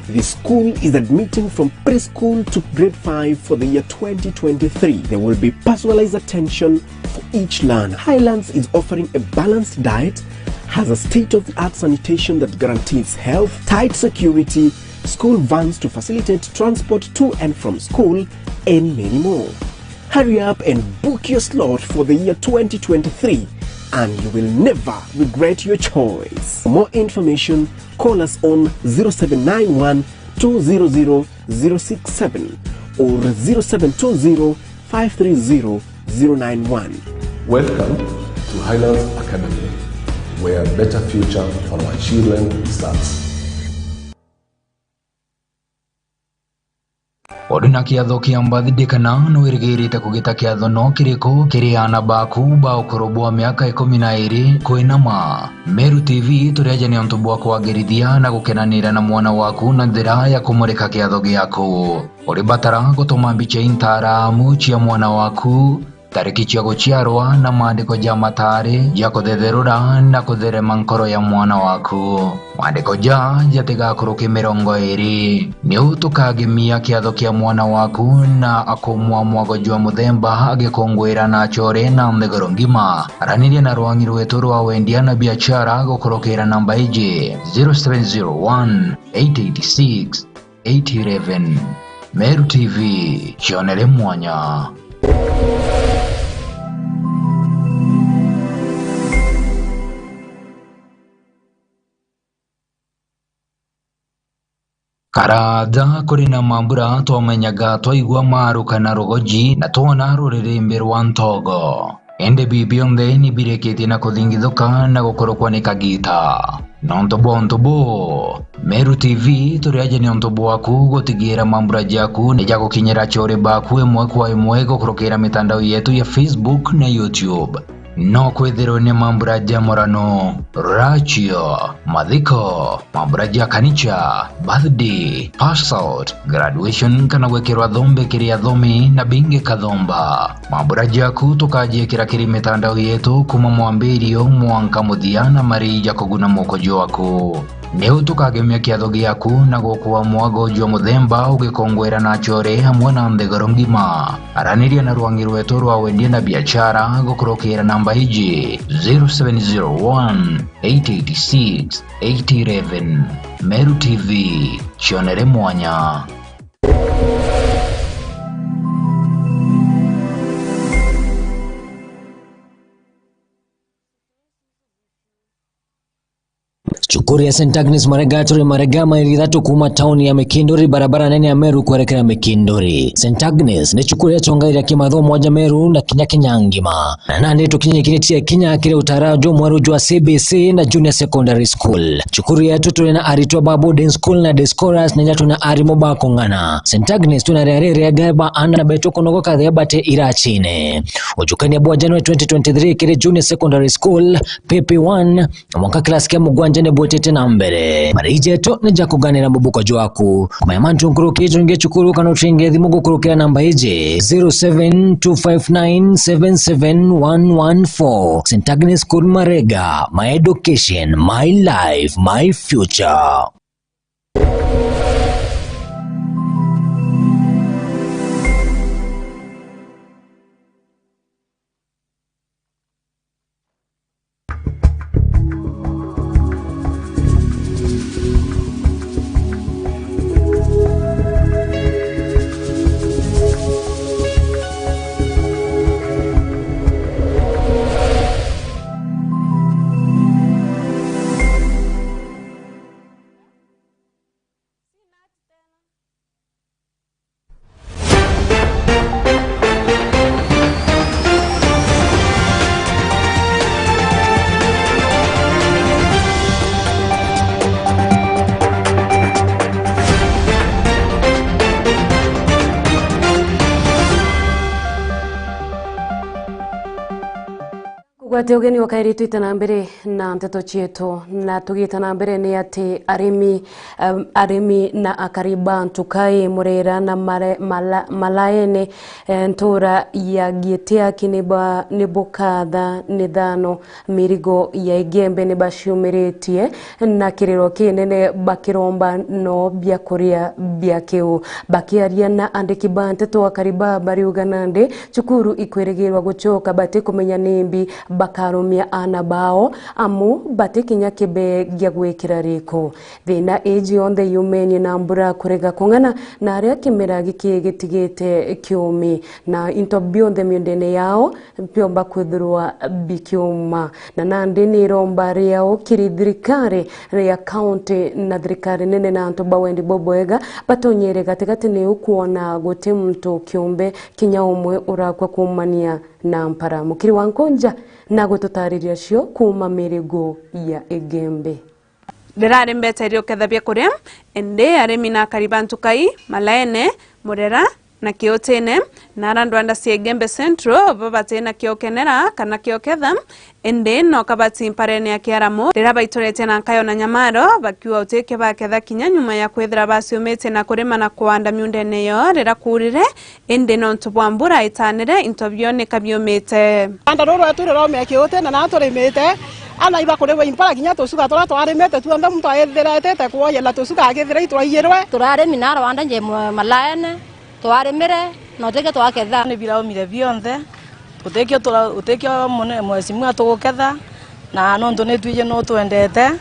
The school is admitting from preschool to grade five for the year twenty twenty-three. There will be personalized attention for each learner. Highlands is offering a balanced diet, has a state-of-the-art sanitation that guarantees health, tight security, school vans to facilitate transport to and from school, and many more. Hurry up and book your slot for the year twenty twenty-three, and you will never regret your choice. For more information, call us on zero seven nine one two zero zero zero six seven or zero seven two zero five three zero zero nine one. Welcome to Highlands Academy, where better future for our children starts. Uri na kiatho kia birthday kana nwirigirite kugita kiatho no kiriku kiri aana baku ba ukuru bwa miaka ikumi na iri kwinama? Meru T V turiaja ni untu bwa kwagirithia na gukenanira na mwana waku na njira ya kumurika kiatho giaku. Uribatara gutuma mbica intaaramu cia mwana waku, tariki cia guciarwa na maandiko ja mataari ja kuthetherura na kutherema nkoro ya mwana waku. Maandiko ja jatigakuruke mirongo iri. Niu tukagemia kiatho kia mwana waku na akumwa mwago jwa muthemba agikunguira na achore na nthiguru ngima. Araniria na rwang'i rwetu rwa wendia na biachara gukurukira namba iji, zero seven zero one, eight eight six, eight eleven. Meru T V, cionere mwanya. Karaaja kuri na mambura twamenyaga twaigua maaruka na rugoji na twona ruririmbi rwa ntogo. Indi bii bionthe ni birikitie na kuthingithuka na gukurukwa ni kagiita. Nontu bwa untu buu, Meru T V turiaja ni untu bwaku gutigiira mambura jaku ni jagukinyira achore baku imwe kwa imwe gukurukira mitandao yetu ya Facebook na YouTube. No kwithirwe ni mambura ja murano, rachio, mathiko, mambura ja kanicha, birthday, pass out, graduation kana gwikirwa thombe kiri athomi na bingi kathomba. Mambura jaku tukajiikira kiri mitandao yetu kuma mwambirio mwanka muthia na marii ja kuguna moko jwaku. Niu tukagemia kiatho giaku na gukua mwago jwa muthemba ugikongwera na achore amwe na nthiguru ngima. Araniria na rwangi rwetu rwa wendia na biachara gukurukira namba iji, zero seven zero one, eight eight six, eight eleven. Meru T V, cionere mwanya. Cukuru ya Saint Agnes Marega turi Marega, maili ithatu kuuma tauni ya Mikinduri, barabara nene ya Meru kwerekera Mikinduri. Saint Agnes ni cukuru ya chongaira kimathomo moja Meru na kinya Kenya ngima. Na nandi tukinyikiritie kinya kiri utara jumweru jwa C B C na Junior Secondary School. Cukuru yetu turi na aritwa ba boarding school na day scholars, na inya tuna arimu ba kung'ana. Saint Agnes tuna riari riega ba ana na betu kunogoka thea bate irachine. Ujukania bwa January twenty twenty-three kiri Junior Secondary School, P P one, na mwanka class kia mugwanja ni bwitite na mbere. Mariji jetu ni ja kuganira mubuko jwaku. Kumenya mantu nkuruki, tunge cukuru kana utunge thimu gukurukira namba iji, zero seven two five nine seven seven one one four. Saint Agnes School Marega, my education, my life, my future. Kugwate ugeni wa kairi, twite na mbere na nteto cietu, na tugite na mbere ni ati arimi, em, arimi na akari ba Ntukai, Murera na Mare-, Mala-, Malaene, eh, ntura ya Gitiaki ni ba-, ni bukatha ni thano mirigo ya Igembe ni baciumiritie, na kiriro kinene bakiromba no biakuria bia kiu. Bakiaria na andiki ba nteto, akari ba bariuga nandi cukuru ikwirigirwa gucoka, batikumenya nimbi bakarumia aana bao, amu bati kinya kibe gia gwikira riko. Thina iji yonthe yumenie na mbura kurega kung'ana, na aria kimera giki gitigite kiumi, na into bionthe miundene yao biomba kwithirwa bikiuma. Na nandi ni iromba riao kiri thirikari ya kaunti na thirikari nene na antu ba wendi bubwega batonyere gatigati niu kwona guti muntu kiumbe kinya umwe urakua kuumania na mpara. Mukiri wa Nkunja na gututariria cio kuuma mirigo ya Igembe. Rirari mbeta iriuketha biakuria, indi arimi na akari ba Ntukai, Malaene, Murera na Kiutine, na ara ndwanda cia Igembe Central, bo bati na kiokenera kana kioketha, indi no kabati mparene ya Kiaramu, riria baiturite na nkayo na nyamaro, bakiuga utikio baketha kinya nyuma ya kwithira baciumite na kurima na kwanda miundene yo riria kuurire, indi nontu bwa mbura itanire, into bio ni kabiumite. Rwanda ruru rwetu ruromea kiuti na na turimite, ana iba kurigwa impara kinya tucuka turia twarimite tuonthe muntu aithiretete kwoyela tucuka akithira itwaiyirwe. Turarimi na rwanda nje mwa-, malaene, twarimire, na utikio twaketha. Ni biraumire bionthe, utikio tura-, utikio mune-, mheshimiwa tuguketha, na nontu ni twiji no twendete,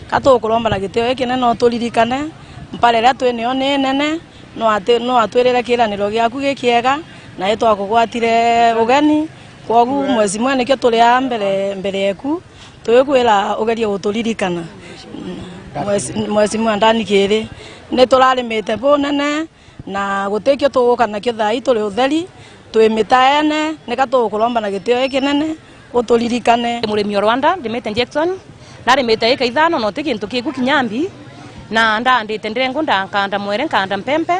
ka tukuromba na gitio gikinene no turirikane, mpara iria twi nio ni nene, no ati-, no atwirire kiiraniro giaku gikiega, na itwakugwatire ugeni. Kwogu, mheshimiwa, nikio turi aa mbere, mbere yeku, tugikwira ugerie guturirikana. Mheshimiwa Ndani Kiri, ni turarimite bunene, na gutikio tuguka nakio thaa ii, turi utheri, twi mitaene, nika tugukuromba na gitio gikinene, uturirikane. Murimi o Rwanda, ndimite Jackson, narimite ika ithano na uti kintu kiku kinya mbi, na ndandite ndengu, nda-, nkanda mwere, nkanda mpempe,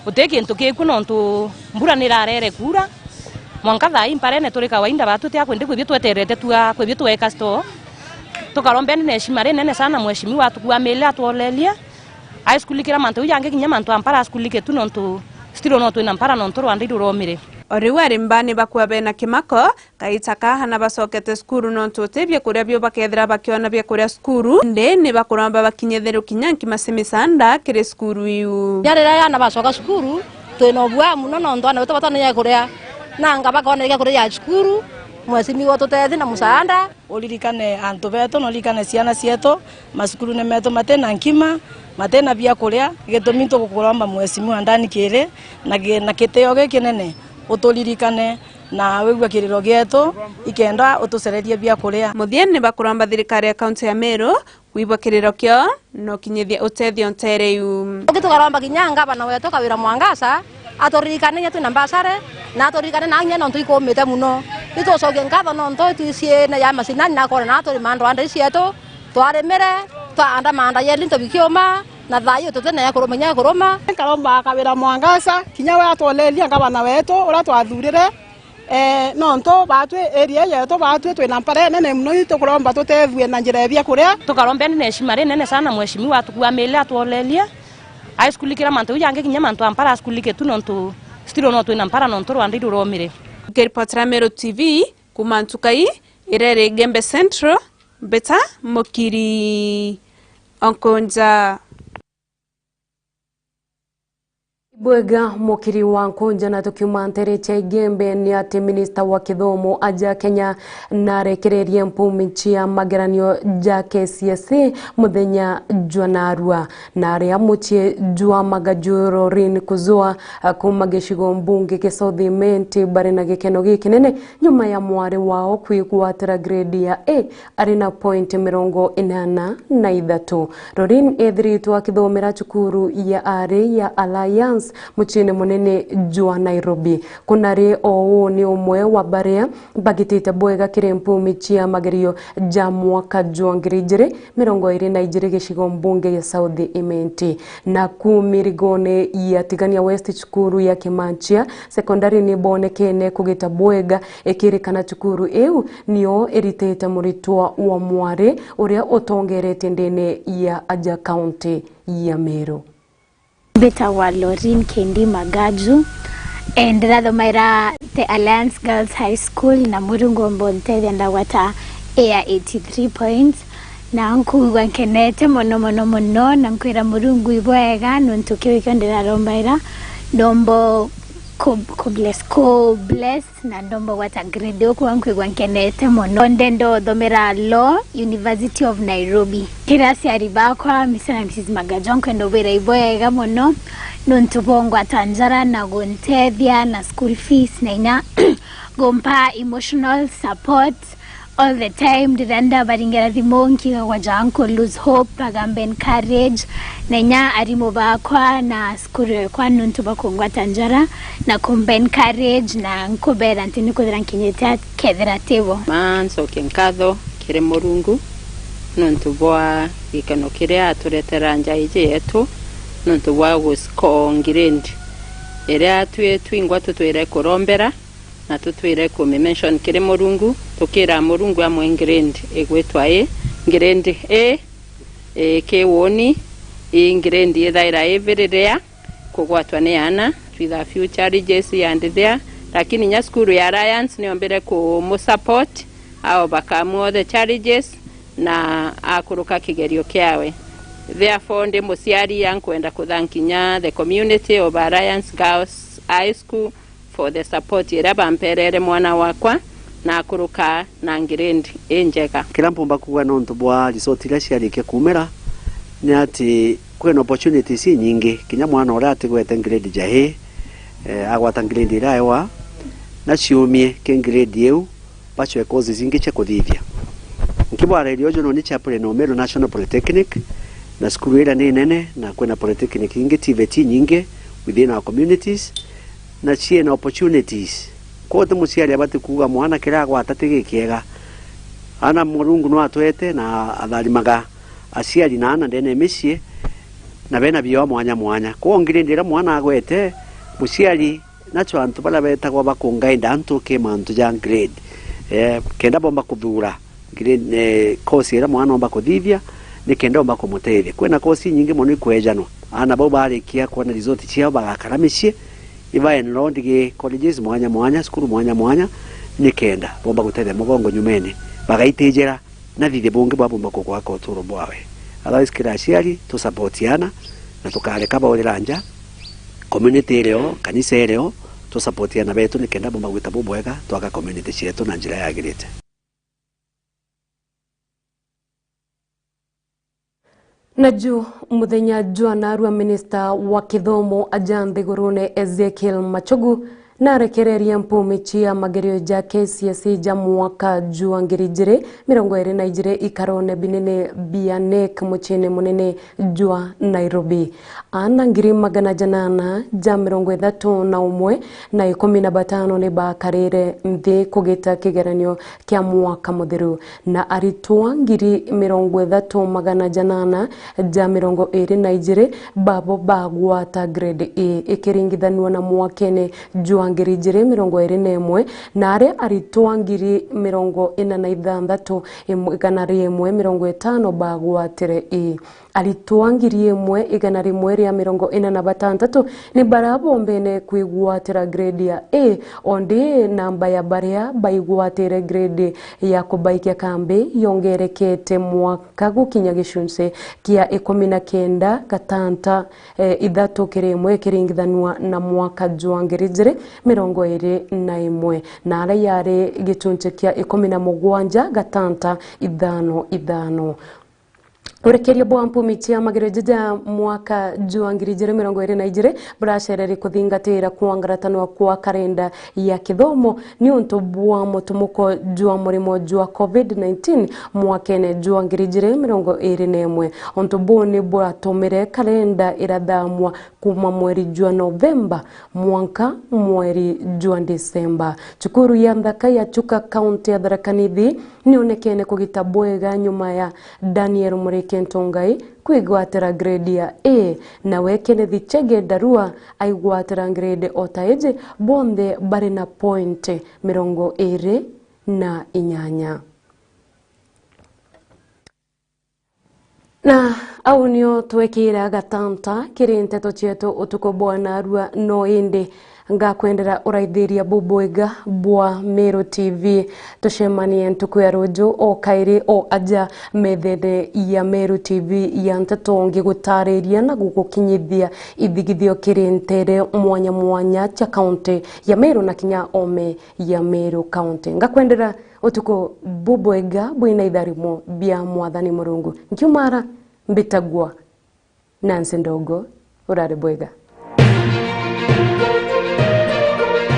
uti kintu kiku nontu mbura nirarere kuura. Mwanka thaa ii mparene turi kawaida, batu ti akwendi kwibio tweterete tua kwibio tweka store. Tukarombeni na heshima rinene sana mheshimiwa atukua mili atwolelie. Aiskulikira mantu jau jangi kinya mantu a mpara askulike tu nontu still no twina mpara nontu rwanda iruromire. O riu ari mbaani bakua bena kimako, kaita ka aana bacokete cukuru nontu uti biakuria bio bakethira bakiona biakuria cukuru, indi ni bakuromba bakinyithirwe kinya nkima cia misanda kiri cukuru iu. Kinya riria aana bacoka cukuru, twina ubua muno nontu aana betu batonere gia kuria, nanga bakona gia kuria ja cukuru, mweshimiwa ututethie na musaanda. Uririkane antu betu, na uririkane ciana cietu, macukurune metu matina nkima, matina biakuria. Gitumi tugukuromba Mheshimiwa Ndani Kiri na gi-, na kitio gikinene, uturirikane na wigue kiriro gietu, ikenda utucererie biakuria. Muthiene, ni bakuromba thirikari ya kaunti ya Meru kwibwa kiriro kio na ukinyithia utethio nteere iu. Ungi tukaromba kinya ngavana wetu Kawira Mwangaza aturirikane kinya twina mbacare, na aturirikane na kinya nontu ikumite muno. Itucokie nkatho nontu itwiciine ya macinani na akoona na aturima ndwandai cietu, twarimire, twaanda maanda yendi nto bikiuma, na thaa ii tutina ya kuruma kinya kuruma. Nkaromba Kawira Mwangaza kinya we atwoleria ngavana wetu uria twathurire. Eh, nontu baatwi area yetu, baatwi twina mpara inene muno, itukuromba tutethue na njira ya biakuria. Tukarombea ni na heshima rinene sana mheshimiwa atukua mili atwolerie. Aiskulikira mantu jau jangi, kinya mantu a mpara askulike tu, nontu still no twina mpara nontu rwanda iruromire. Nkiripotera Meru T V kuma Ntukai, ireri Igembe Central, Mbita Mukiri Onkonja. Bwega Mukiri wa Nkunja, na tukiuma nteere cia Igembe, ni ati minista wa kithomo aja Kenya narekererie mpumi cia mageranio ja K C S E muthenya jwa narua, na aria mucii jwa Magaju Rorin Kuzua kuma gicigo mbunge gia South Imenti bari na gikeno gikinene nyuma ya mwari wao kwigwatira grade ya A ari na point mirongo inana na ithatu. Rorin ethiritwe akithomera cukuru ya aari ya Alliance muciine munene jwa Nairobi. Kunari o uu ni umwe wa baria bagitite bwega kiri mpumi cia magerio ja mwaka jwa ngiri ijiri mirongo iri na ijiri gicigo mbunge gia South Imenti. Na ku mirigone ya Tigania West, cukuru ya Kimanchia Secondary ni bonekene kugita bwega, ikirikana cukuru iu nio iritite muritwa wa mwari uria utongeretie ndene ya aja kaunti ya Meru. Mbitagwa Lorin Kendi Magaju, eh, ndirathomaira the Alliance Girls High School, na Murungu omba untethia ndagwata A ya eighty-three points, na nkuigua nkenete mono, mono, mono, na nkwira Murungu ibwega nontu kiu ikio ndirarombaira. Ndomba ku, ku bless, ku bless na ndomba gwata grade uku, nkwigua nkenete mono. Ndenda uthomera law, University of Nairobi. Kiri aciari bakwa, Mister na Missus Magajo, nkwenda ubwira ibwega mono nontu bongwata njara na guntethia na school fees na inya gumpa emotional support. All the time, riria ndabaringira thimu, nkiigagwa ja nku lose hope, bakambe encourage. Na inya arimu bakwa na cukuru ekwa, nontu bwa kungwata njara na kumba encourage, na nkubera nti nikwithira nkinyite kethira tibo. Ma ncokie nkatho kiri Murungu nontu bwa gikeno kiria aturetera nja iji yetu, nontu bwa guscore grade iria twi twingwa tutwire kurombera. Na tutwire kumi mention kiri Murungu, tukira Murungu amwe grade igwitwa A, grade A, e, ki woni, i grade ithaira i very rare kugwatwa ni aana, twitha few challenges and there, lakini nya cukuru ya Alliance niombire kumusupport, ao bakamua all the challenges, na akuruka kigerio kiawe. Therefore, ndi muciari, ankwenda kuthanki nya the community of Alliance Girls High School for the support iria bamperere mwana wakwa na akuruka na grade injega. Kiria mpumba kuuga nontu bwa result iria ciarikia kuumira ni ati kwina opportunities inyingi, kinya mwana uria atigwete grade ja A, eh, agwata grade iria ewa, na ciumie ki grade iu, bacwe courses ingi cia kuthithia. Nkibwareria uju noni chaplain o Meru National Polytechnic, na cukuru iria ni nene, na kwina polytechnic ingi, TVET nyingi within our communities, na ciina opportunities. Kwou ti muciari abati kuuga mwana kiria agwata ti gikiega. Aana Murungu no atwete na atharimaga aciari na aana ndene ya micii, na bena bioa mwanya mwanya. Kwou ngirindi iria mwana agwete, muciari nacio antu baria betagwa bakungainda antu ki mantu ja grade, eh, kenda bomba kuthuura grade, eh, course iria mwana omba kuthithia, ni kenda omba kumutethia. Kwina course inyingi mono ikwejanwa. Aana bau barikia kwona result ciao bagakara micii, Ibaenero ndigi colleges mwanya mwanya, cukuru mwanya mwanya, nikenda bomba gutethia mugongo nyumene, bagaitijira na thithi bungi bwa bomba kugwaka uturo bwawe. Otherwise, kira aciari tusapotiana na tukareka baurira nja, community irio, kanisa irio, tusapotiana betu nikenda bomba gwita bubwega, twaka community cietu na njira yagirite. Naju muthenya jwa narua, minista wa kithomo aja nthigurune Ezekiel Machogu narekereria mpumi cia magerio ja K C S E ja mwaka jwa ngiri ijiri mirongo iri na ijiri ikarone binene bia NEC muciine munene jwa Nairobi. Aana ngiri magana janana ja mirongo ithatu na umwe na ikumi na batano ni bakarire nthi kugita kigeranio kia mwaka muthiru, na aritwa ngiri mirongo ithatu magana janana ja mirongo iri na ijiri babo bagwata grade A, ikiringithanua na mwakene jwa ngiri ijiri mirongo iri na imwe, na aria aritwa ngiri mirongo ina na ithanthatu igana rimwe mirongo itano bagwatire A. Aritwa ngiri imwe igana rimwe ria mirongo ina na batantatu ni baria bombene kwigwatira grade ya A, ondi namba ya baria baigwatire grade ya kubaikia kambi yongerekete mwaka gukinya gicunci kia ikumi na kenda gatanta, eh, ithatu kiri imwe ikiringithanua na mwaka jwa ngiri ijiri mirongo iri na imwe, na aria yari gicunci kia ikumi na mugwanja gatanta ithano ithano. Urekeria bwa mpumi cia magerio jaja mwaka jwa ngiri ijiri mirongo iri na ijiri buracereri kuthingatira kwangaratanwa kwa karenda ya kithomo ni untu bwa mutumuko jwa murimo jwa covid nineteen mwakene jwa ngiri ijiri mirongo iri na imwe. Untu buu ni bwatumire karenda irathamwa kuma mweri jwa Novemba mwanka mweri jwa Disemba. Cukuru ya nthaka ya Chuka, kaunti ya Tharaka Nithi, nionekene kugita bwega nyuma ya Daniel Muriki Ntungai kwigwatira grade ya A, nawe Kenneth Chege Ndarua aigwatira grade o ta iji, bonthe bari na point mirongo iri na inyanya. Na au nio twekira gatanta kiri nteto cietu utuku bwa narua, no indi ngakwendera uraithiria bubwega bwa Meru T V. Tucemanie ntuku ya ruju o kairi o aja methene ya Meru T V ya nteto, ngigutariria na gugukinyithia ithigithio kiri ntere mwanya mwanya cia kaunti ya Meru na kinya ome ya Meru County. Ngakwendera utuku bubwega bwina itharimo bia Mwathani Murungu. Nkiumara mbitagwa Nancy Ndogo, urari bwega.